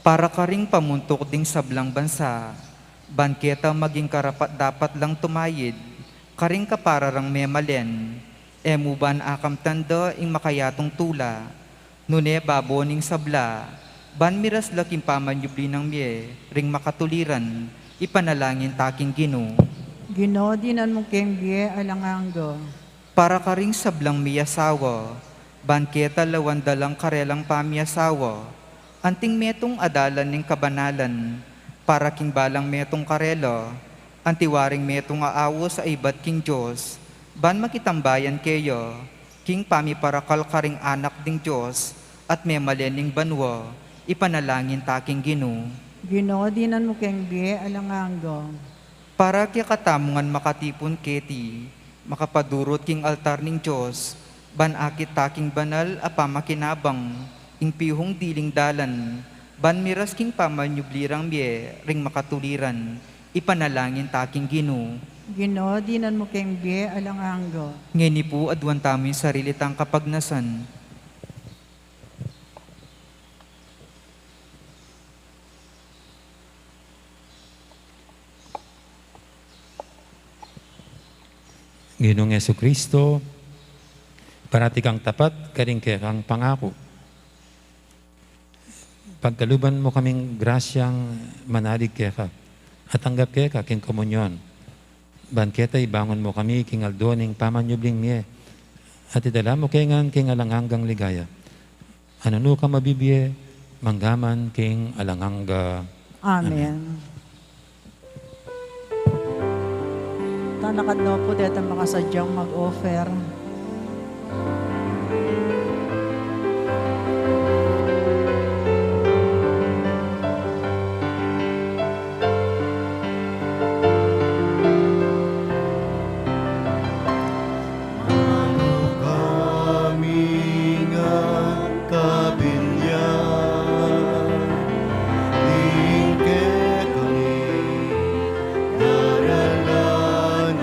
Para karing pamuntuk ding sablang bansa, ban keta maging karapat-dapat lang tumayid karing kapararang memalen, e mu ban akamtan da ing makayatung tula, nune babo ning sabla, ban miras la king pamanyubli nang mie ring makatuliran, ipanalangin ta king Ginu. Ginu, dinan mu keng bie alang angga. Para karing sablang miyasawa, ban keta lawan da lang karelang pamiyasawa, anting metung a dalan ning kabanalan, para king balang metung karela, anti waring metung a aus a ibat king Dios, ban makitambayan keya, king pamiparakal karing anak ding Dios, at memalen ning banua, ipanalangin ta king Ginu. Ginu, dinan mu keng bie alang angga. Para kekatamu ngan makatipun keti, makapadurut king altar ning Dios, ban akit ta king banal a pamakinabang, ing pihung diling dalan, ban miras king pamanyubli rang mie ring makatuliran, ipanalangin ta king Ginu. Ginu, dinan mu keng bie alang angga. Ngeni pu, aduan tamu ing sarili tang kapagnasan. Ginung Jesucristo, parati kang tapat karing kekang pangaku. Pagkaluban mu kaming grasyang manalig keka, at tanggap keka king komunyon. Ban keta ibangun mu kami king aldo ning pamanyubling mie, at idala mu kami ngan king alang anggang ligaya. A nanu ka mabibie, mangga man king alang angga. Amen. Amen. Tanakad no pu detang makasadyang mag-offer. Manu kami ngan kabilyan, ing kekami daralanan,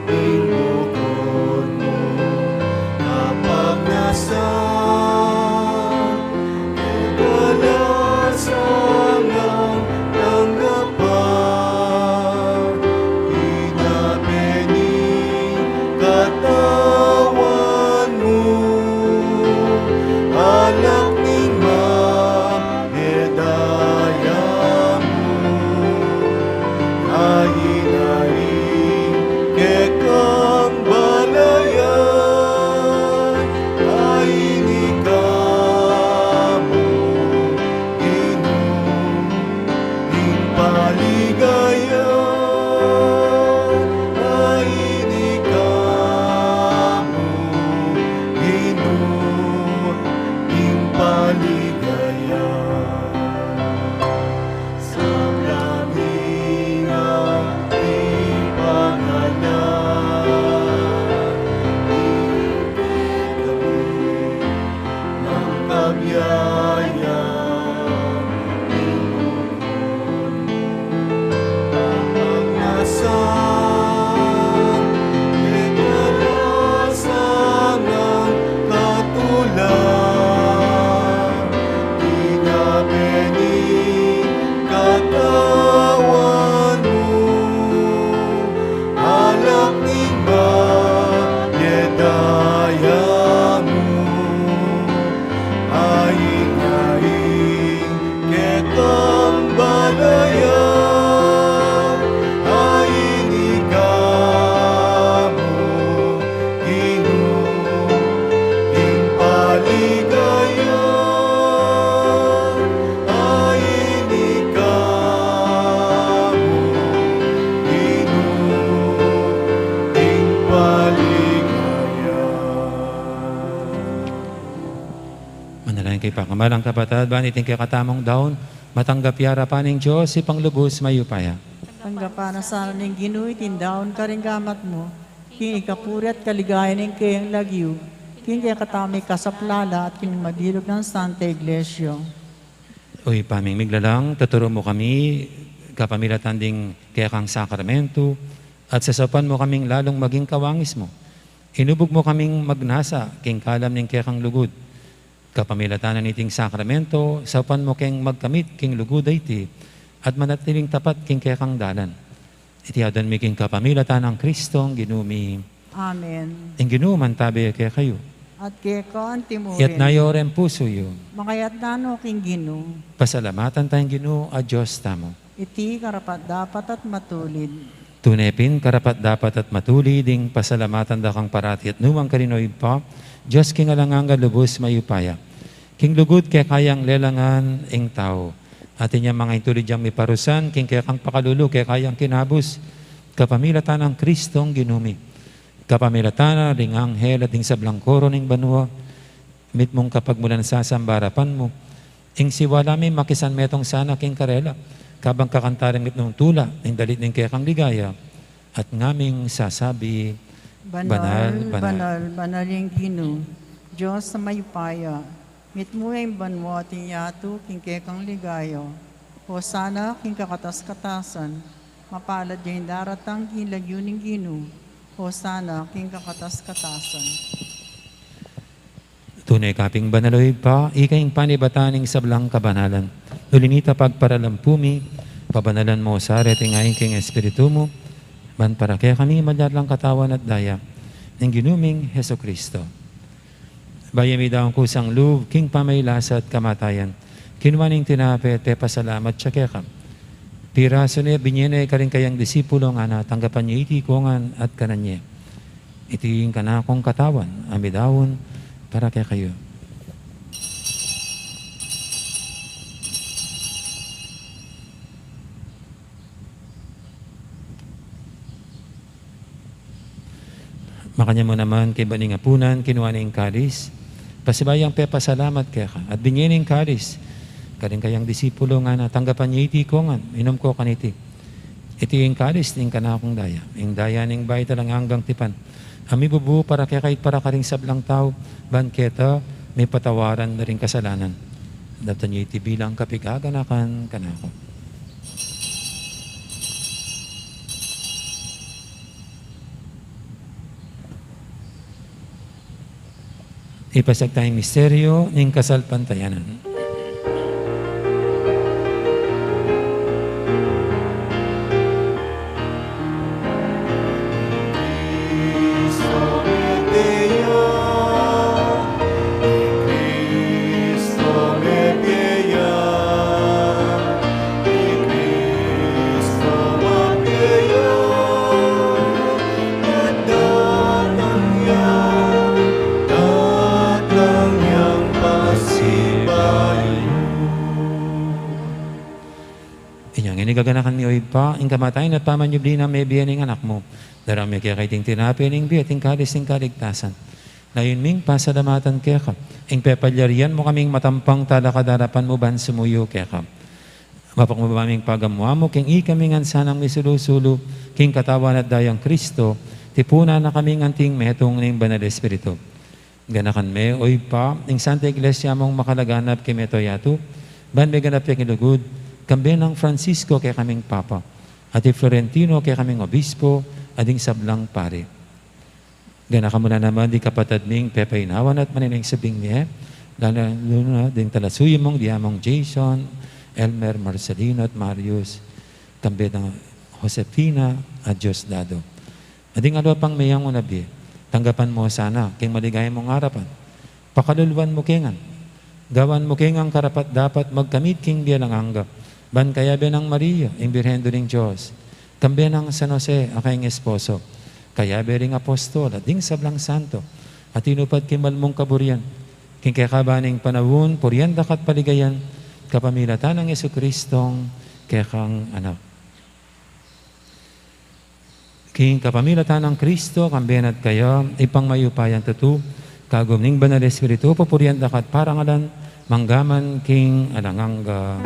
ing bukod mu kapagnasan, kekalasangan tanggapan, ina peni katawan mu, alak ning ma medaya mu, ainain kekang balayan, aini ka mu, Ginu, ing paligayan, aini ka mu, Ginu, ing paligayan. Sabla mi ngan ipangalan, ing kekami nang kabiayan, ing bukod mu kapagnasan, kekalasangan katulan, ina peni katawan mu, alak ning ma medaya mu, ainain kekang balayan, aini ka mu, Ginu, ing paligayan, aini ka mu, Ginu, ing paligayan. Manalangin kayu, pakamalan kung kapatad, ban iting kekatamung daun, matanggap ya arapan ning Dios, Ibpang lubus mayupaya. Tanggapan na sana ning Ginu iting daun karing gamat mu, king ikapuri at kaligayan ning keyang lagyu, King kekatang mikasaplala at king madilug nang Santa Iglesia. O Ibpa ming miglalang, tuturu mu kami kapamilatan ding kekang sakramento, at sasaupan mu kaming lalung maging kawangis mu. Inubug mu kaming magnasa king kalam ning kekang lugud. Kapamilatan na niting sakramento, saupan mu keng magkamit king lugud a iti, at manatiling tapat king kekang dalan. Iti adwan mi king kapamilatan nang Kristong Ginu mi. Amen. Ing Ginu mantabe kekayu. At keka antimurin. Iyatas yu ring pusu yu. Makayatas no king Ginu. Pasalamatan taya ing Ginu a Dios tamu. Iti karapat-dapat at matulid. Tune pin karapat-dapat at matulid ing pasalamatan da kang parati at nukarin man, O Ibpa, Dios king alang angga, lubus mayupaya. King lugud keka yang lelangan ing tau. At inya manga intulid yang miparusan, king kekang pakalulu keka yang kinabus, kapamilatan nang Kristong Ginu mi. Kapamilatan na ring anghel at ding sablang koro ning banua, mitmung kapagmulan sasamba king arapan mu. Ing siwala mi makisanmetung sana king karela, kabang kakantaran ring mitmung tula, ing dalit ning kekang ligaya, at ngaming sasabi, Banal, banal, banal, banal ing Ginu, Dios a mayupaya, mitmu ing banua at ing yatu king kekang ligaya. Hosana king kakatas-katasan, mapalad ya ing daratang king lagyu ning Ginu, Hosana king kakatas-katasan. Tune ka pin banal, O Ibpa, ika ing panibatan ning sablang kabanalan. Uli na nita pagparalampu mi, pabanalan mu sa reti ngeni king Espiritu mu, ban para kekami maging katawan at daya ning Ginu ming Jesucristo. Bayu ya midaun kusang lub king pamagkasakit at kamatayan, kinua ne ing tinape, pepasalamat ya keka. Pirasu ne, binie ne karing kayang disipulo, ngana, tanggapan ye iti ikongan at kanan ye. Iti ing kanakung katawan a midaun para kekayu. Makanyan mu naman kaybat ning apunan, kinua ne ing kalis, pasibayu yang pepasalamat keka, at binie ne ing kalis karing kayang disipulo, ngana, tanggapan ye iti ikongan, inum ko kaniti. Iti ing kalis ning kanakung daya, ing daya ning bayu at alang anggang tipan, a mibubu para kekayu at para karing sablang tau, ban keta mipatawaran na ring kasalanan. Daptan ye iti bilang kapaganakan kanaku. Ipasiag taya ing misteryu ning kasalpantayanan. Inya ngeni gaganakan mi, O Ibpa, ing kamatayan at pamanyubli nang mebie ning Anak mu. Daraun mi keka iting tinape ning bie at ing kalis ning kaligtasan. Layun ming pasalamatan keka ing pepalyarian mu kaming matampang talakad king arapan mu ban sumuyu keka. Mapakumbaba ming pagamu-amu king ikami ngan sanang misulu-sulu king katawan at dayang Kristo, tipunan na kaming anting metung ning Banal Espiritu. Ganakan me, O Ibpa, ing Santa Iglesia mung makalaganap king mabilug a yatu, ban meganap ya king lugud, kambe nang Francisco kekaming Papa, at i Florentino kekaming Obispo, at ding sablang pari. Ganakan mu la naman ding kapatad ming pepaynawan at manenaya king sablang mie, lalu na ding talasuyu mung diamung Jason, Elmer, Marcelino, at Marius, kambe nang Josefina, at Diosdado. At ding aliwa pang meyang unabie, tanggapan mu sana king maligaya mung arapan. Pakaluluan mu ke ngan. Gawan mu ke ngan karapat-dapat magkamit king bie alang angga. Ban kayabe nang Maria, ing Birhen Indu ning Dios, kambe nang San Jose, a kayang esposo, kayabe ring apostol, at ding sablang santo a tinupad king mal mung kaburian, king kekaban ning panaun, purian da ka at paligayan, kapamilatan nang Jesucristong kekang Anak. King kapamilatan nang Kristo, kambe na at kaya, Ibpang mayupayang tutu, kagum ning Banal Espiritu, pupurian da ka at parangalan, mangga man king alang angga.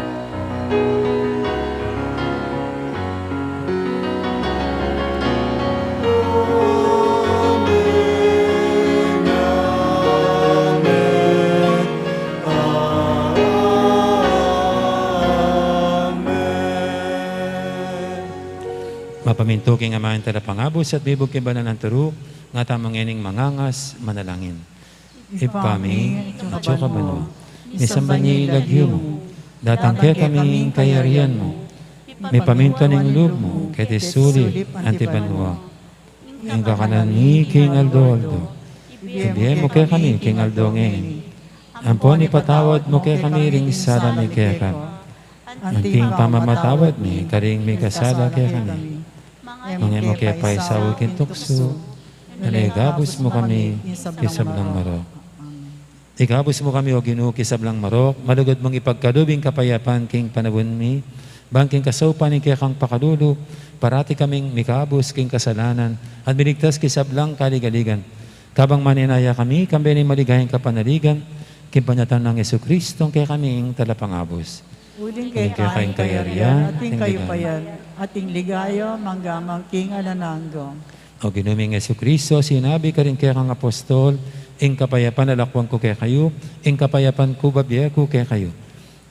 Pamintu king aman taga pangabus at bibug king banal a turu, nga tamu ngening mangangas manalangin. Ibpa mi, atsu ka banua, misamban ya ing lagyu mu, datang kekami ing kayarian mu, mipamintuan ing lub mu keti sulip anti banua. Ing kakanan mi king aldo-aldo ibie mu kekami king aldo ngeni. Ampon ipatawad mu kekami ring sala mi keka, anti ing pamamatawad mi karing mikasala kekami. Manga e mu ke paisaul king tuksu, nune ikabus mu kami king sablang marok. Ikabus mu kami, O Ginu, king sablang marok, malugud mung ipagkalub ing kapayapan king panaun mi, bang king kasaupan ning kekang pakalulu, parati kaming mikabus king kasalanan, at miligtas king sablang kaligaligan. Kabang manenaya kami, kambe ning maligayang kapanaligan, king panyatang nang Jesucristo, ing kekaming talapangabus. Uling keka ing kayarian, at ing kayupayan, at ing ligaya, mangga man king alang angga. O Ginu ming Jesucristo, sinabi karing kekang apostol, ing kapayapan lalakwan ku kekayu, ing kapayapan ku bibie ku kekayu.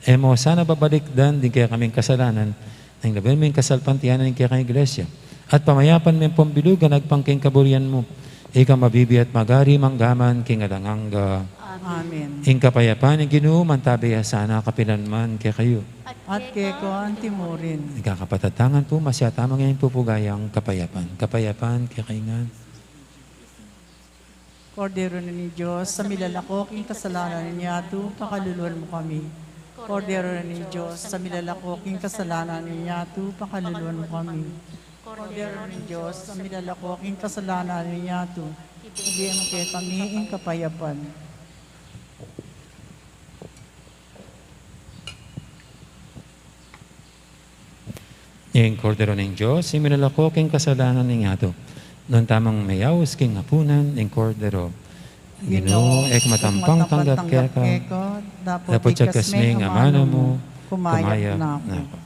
E mu sana babalikdan ding kekaming kasalanan, nune lawen mu ing kasalpantayanan ning kekang Iglesia, at pamayapan mu ampon bilugan agpang king kaburian mu. Ika mabibie at magari mangga man king alang angga. Amen. Ing kapayapan ning Ginu mantabe ya sana kapilan man kekayu. At keka antimurin. Ika kapatad, tangan pu, masyata mangeng pupugayang kapayapan. Kapayapan kekayu ngan. Kordero ning Dios, a milalako king kasalanan ning yatu, pakaluluan mu kami. Kordero ning Dios, a milalako king kasalanan ning yatu, pakaluluan mu kami. Kordero ning Dios, a milalako king kasalanan ning yatu, ibie mu kekami ing kapayapan. Ing Kordero ning Dios, a milalako king kasalanan ning yatu. Nune tamung meyaus king apunan ning Kordero. Ginu, e ku matampang tanggap keka, dapot ikas me ing amanu mu, kumayap na ku.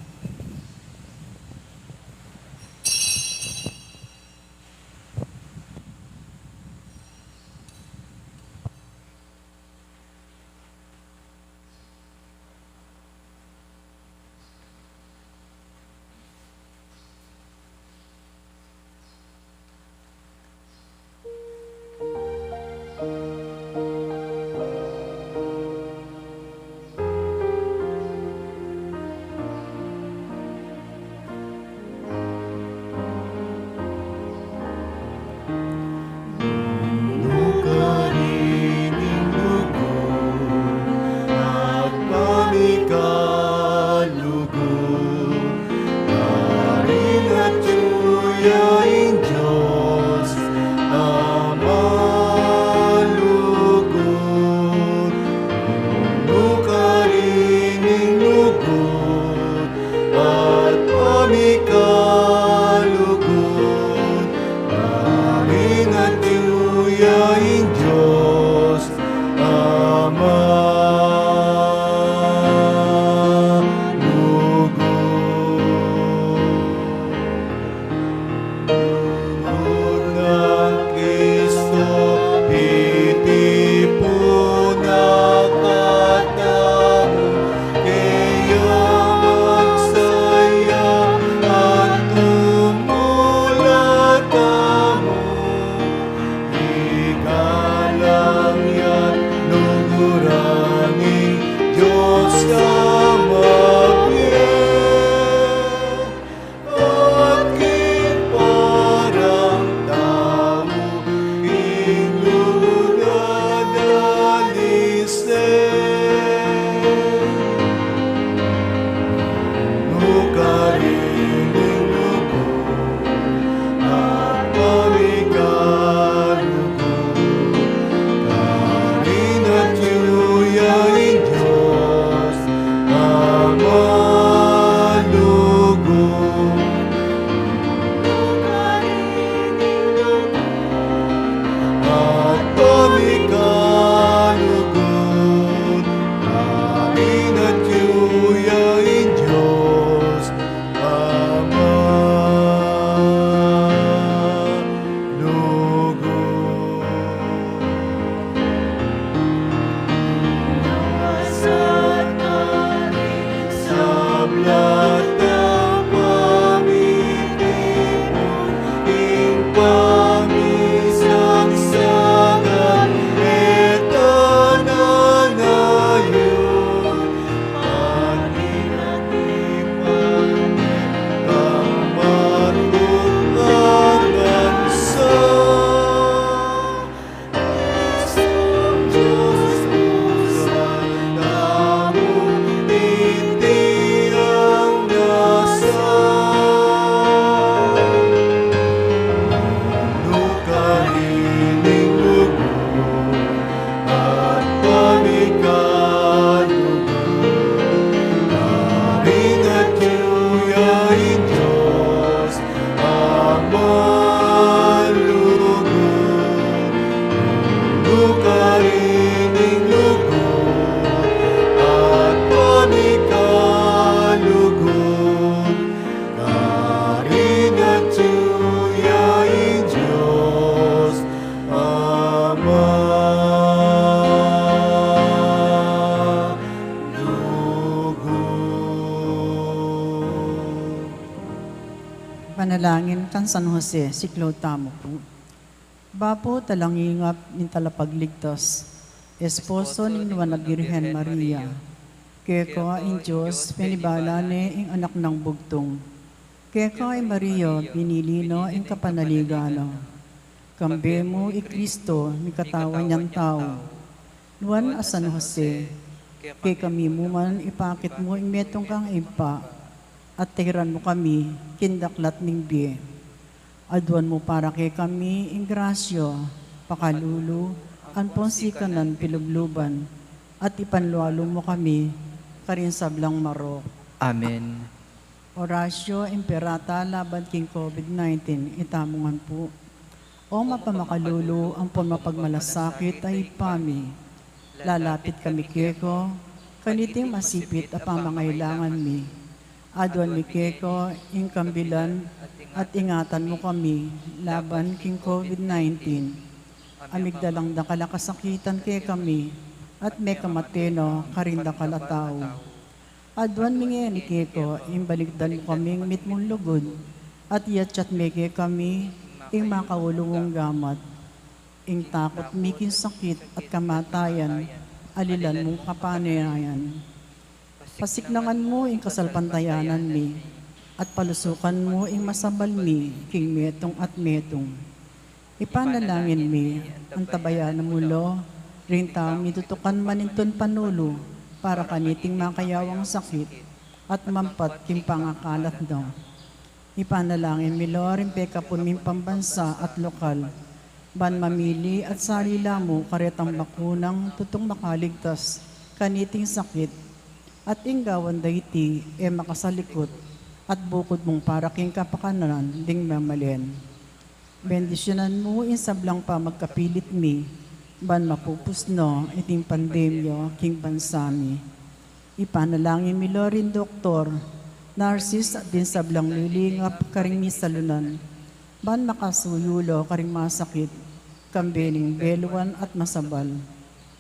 Panalangin kang San Jose, siklaw tamu pu. Bapu talangingap ning Talapagligtas, esposo ning Nuan a Birhen Maria, keka ing Dios penibala ne ing Anak nang bugtung. Keka i Maria binili no ing kapanaligan na. Kambe mu i Kristo, mikatawan yang tau. Nuan a San Jose, kekami mu man ipakit mu ing metung kang Ibpa, at tairan mu kami king daklat ning bie. Aduan mu para kekami ing grasya, pakalulu, ampon sikanan pilubluban, at ipanlalu mu kami karing sablang marok. Amen. Oratio Imperata laban king COVID nineteen, itamu ngan pu. O mapamakalulu ampon mapagmalasakit a Ibpa mi, lalapit kami keka kaniting masipit a pamangailangan mi. Aduan mi keka ing kambilan at ingatan mu kami laban king COVID nineteen. A migdalang dakal a kasakitan kekami at mekamate no karing dakal a tau. Aduan mi ngeni keka ing balikdan mu kaming mitmung lugud, at iyatyat me kekami ing makaulu mung gamat. Ing takut mi king sakit at kamatayan, alilan mung kapanayan. Pasiknangan mu ing kasalpantayanan mi, at palusukan mu ing masabal mi king metung at metung. Ipanalangin mi, antabayanan mu la ring taung mitutukan manintun panulu para kaniting makayawang sakit at mampat king pangakalat na. Ipanalangin mi la ring pekapun ming pambansa at lokal, ban mamili at salila mu karetang bakunang tutung makaligtas kaniting sakit, at ing gawan da iti e makasalikut at bukud mung para king kapakanan ding mamalen. Bendisyunan mu ing sablang pamagkapilit mi, ban mapupus no iting pandemya king bansa mi. Ipanalangin mi la ring doktor, narsis at ding sablang lilingap karing misalunan, ban makasuyu la karing masakit, kambe ning beluan at masabal.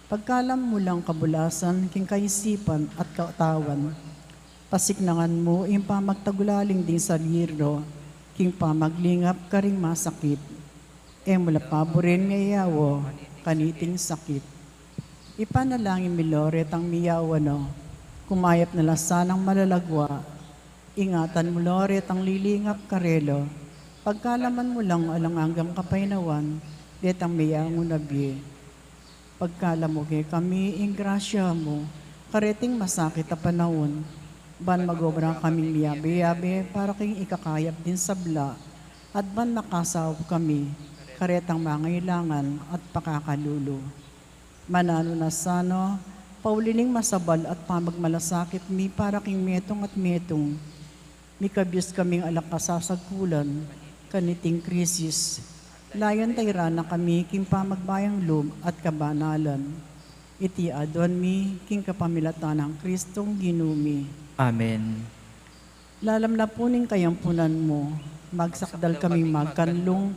Pagkalam mu lang kabulasan king kaisipan at katawan. Pasiknangan mu ing pamagtagulaling ding sabir da king pamaglingap karing masakit. E mu la paburen miyayawa kaniting sakit. Ipanalangin mi la retang miyayawa na, kumayap na la sanang malalagwa. Ingatan mu la retang lilingap karela. Pagkalaman mu lang alang anggang kapaynawan detang meyangu na bie. Pagkalam mu kekami ing grasya mu kareting masakit a panaun, ban magobra kaming miyabe-yabe para king ikakayap ding sabla, at ban makasaup kami karetang mangailangan at pakakalulu. Mananu na sana, pauli ning masabal at pamagmalasakit mi para king metung at metung, mikabius kaming ala kasasagkulan kaniting krisis. Layun tairan na kami king pamagbayang lub at kabanalan. Iti aduan mi king kapamilatan nang Kristong Ginu mi. Amen. Lalam na pu ning kayampunan mu, magsakdal kaming magkanlung,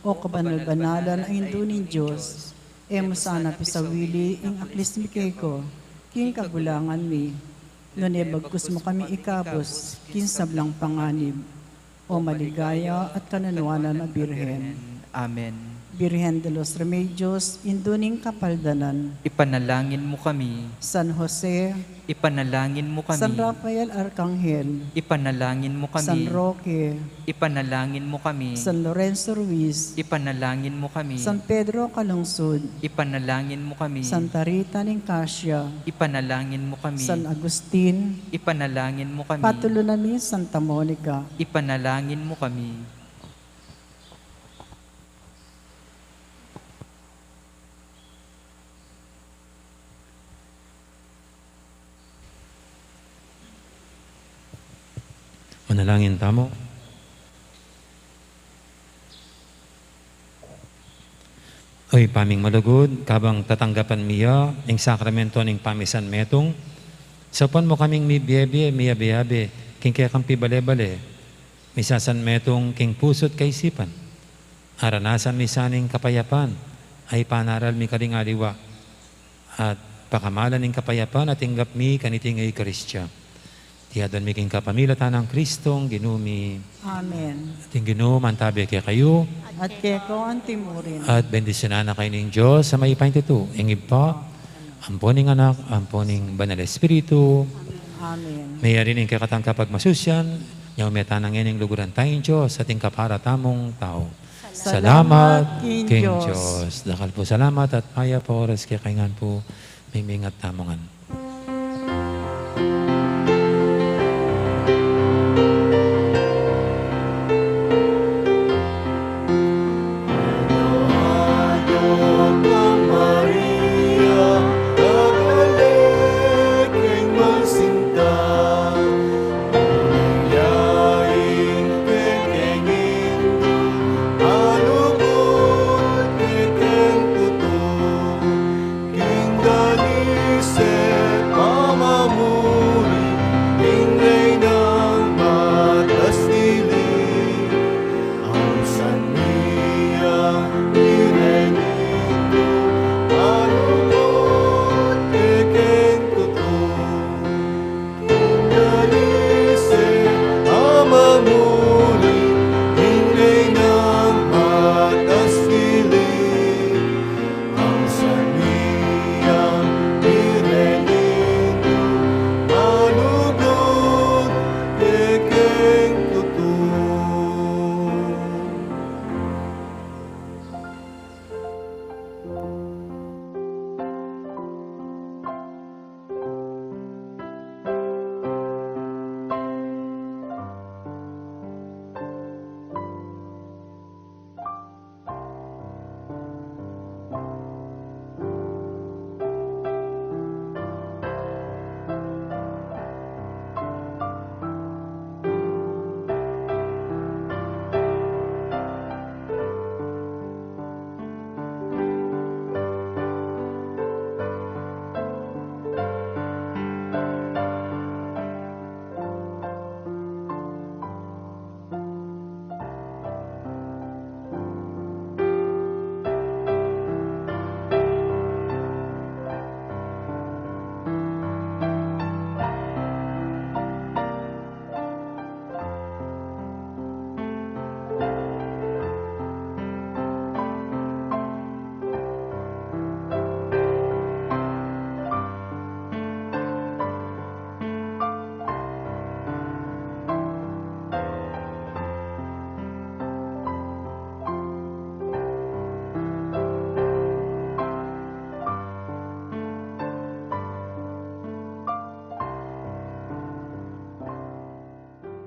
O kabanal-banalan a Indu ning Dios, e mu sana pisawili ing aklis mi keka king kagulangan mi. Nune bagkus mu kami ikabus king sablang panganib, O maligaya at kananuanan a Birhen. Amen. Birhen de los Remedios, Indu ning Kapaldanan. Ipanalangin mu kami. San Jose. Ipanalangin mu kami. San Rafael Arkanghel. Ipanalangin mu kami. San Roque. Ipanalangin mu kami. San Lorenzo Ruiz. Ipanalangin mu kami. San Pedro Calungsod. Ipanalangin mu kami. Santa Rita ning Cascia. Ipanalangin mu kami. San Agustin. Ipanalangin mu kami. Patulunan mi Santa Monica. Ipanalangin mu kami. Manalangin tamu. O Ibpa ming malugud, kabang tatanggapan mi ya ing sakramento ning pamisan metung, saupan mu kaming mibie-bie, miyabe-yabe king kekang pibale-bale, misasan metung king pusu't kaisipan. Aranasan mi sana ing kapayapan a ipanaral mi karing aliwa, at pakamalan ning kapayapan a tinggap mi kaniting Eukaristia. Iti aduan mi king kapamilatan nang Kristong Ginu mi. Amen. Ating Ginu mantabi kekayu. At keko antimurin. At bendisyunan na kayu ning Dios a mayupayang tutu, ing Ibpa, ampo ning Anak, ampo ning Banal Espiritu. Amen. Mayari ning kekatang kapagmasusian, nyawang meta na ngeni ing lugud nang Dios at ing kapara tamung tau. Salamat king Dios. Dakal pu salamat at mayap a oras kekayu ngan pu, mimingat tamu ngan.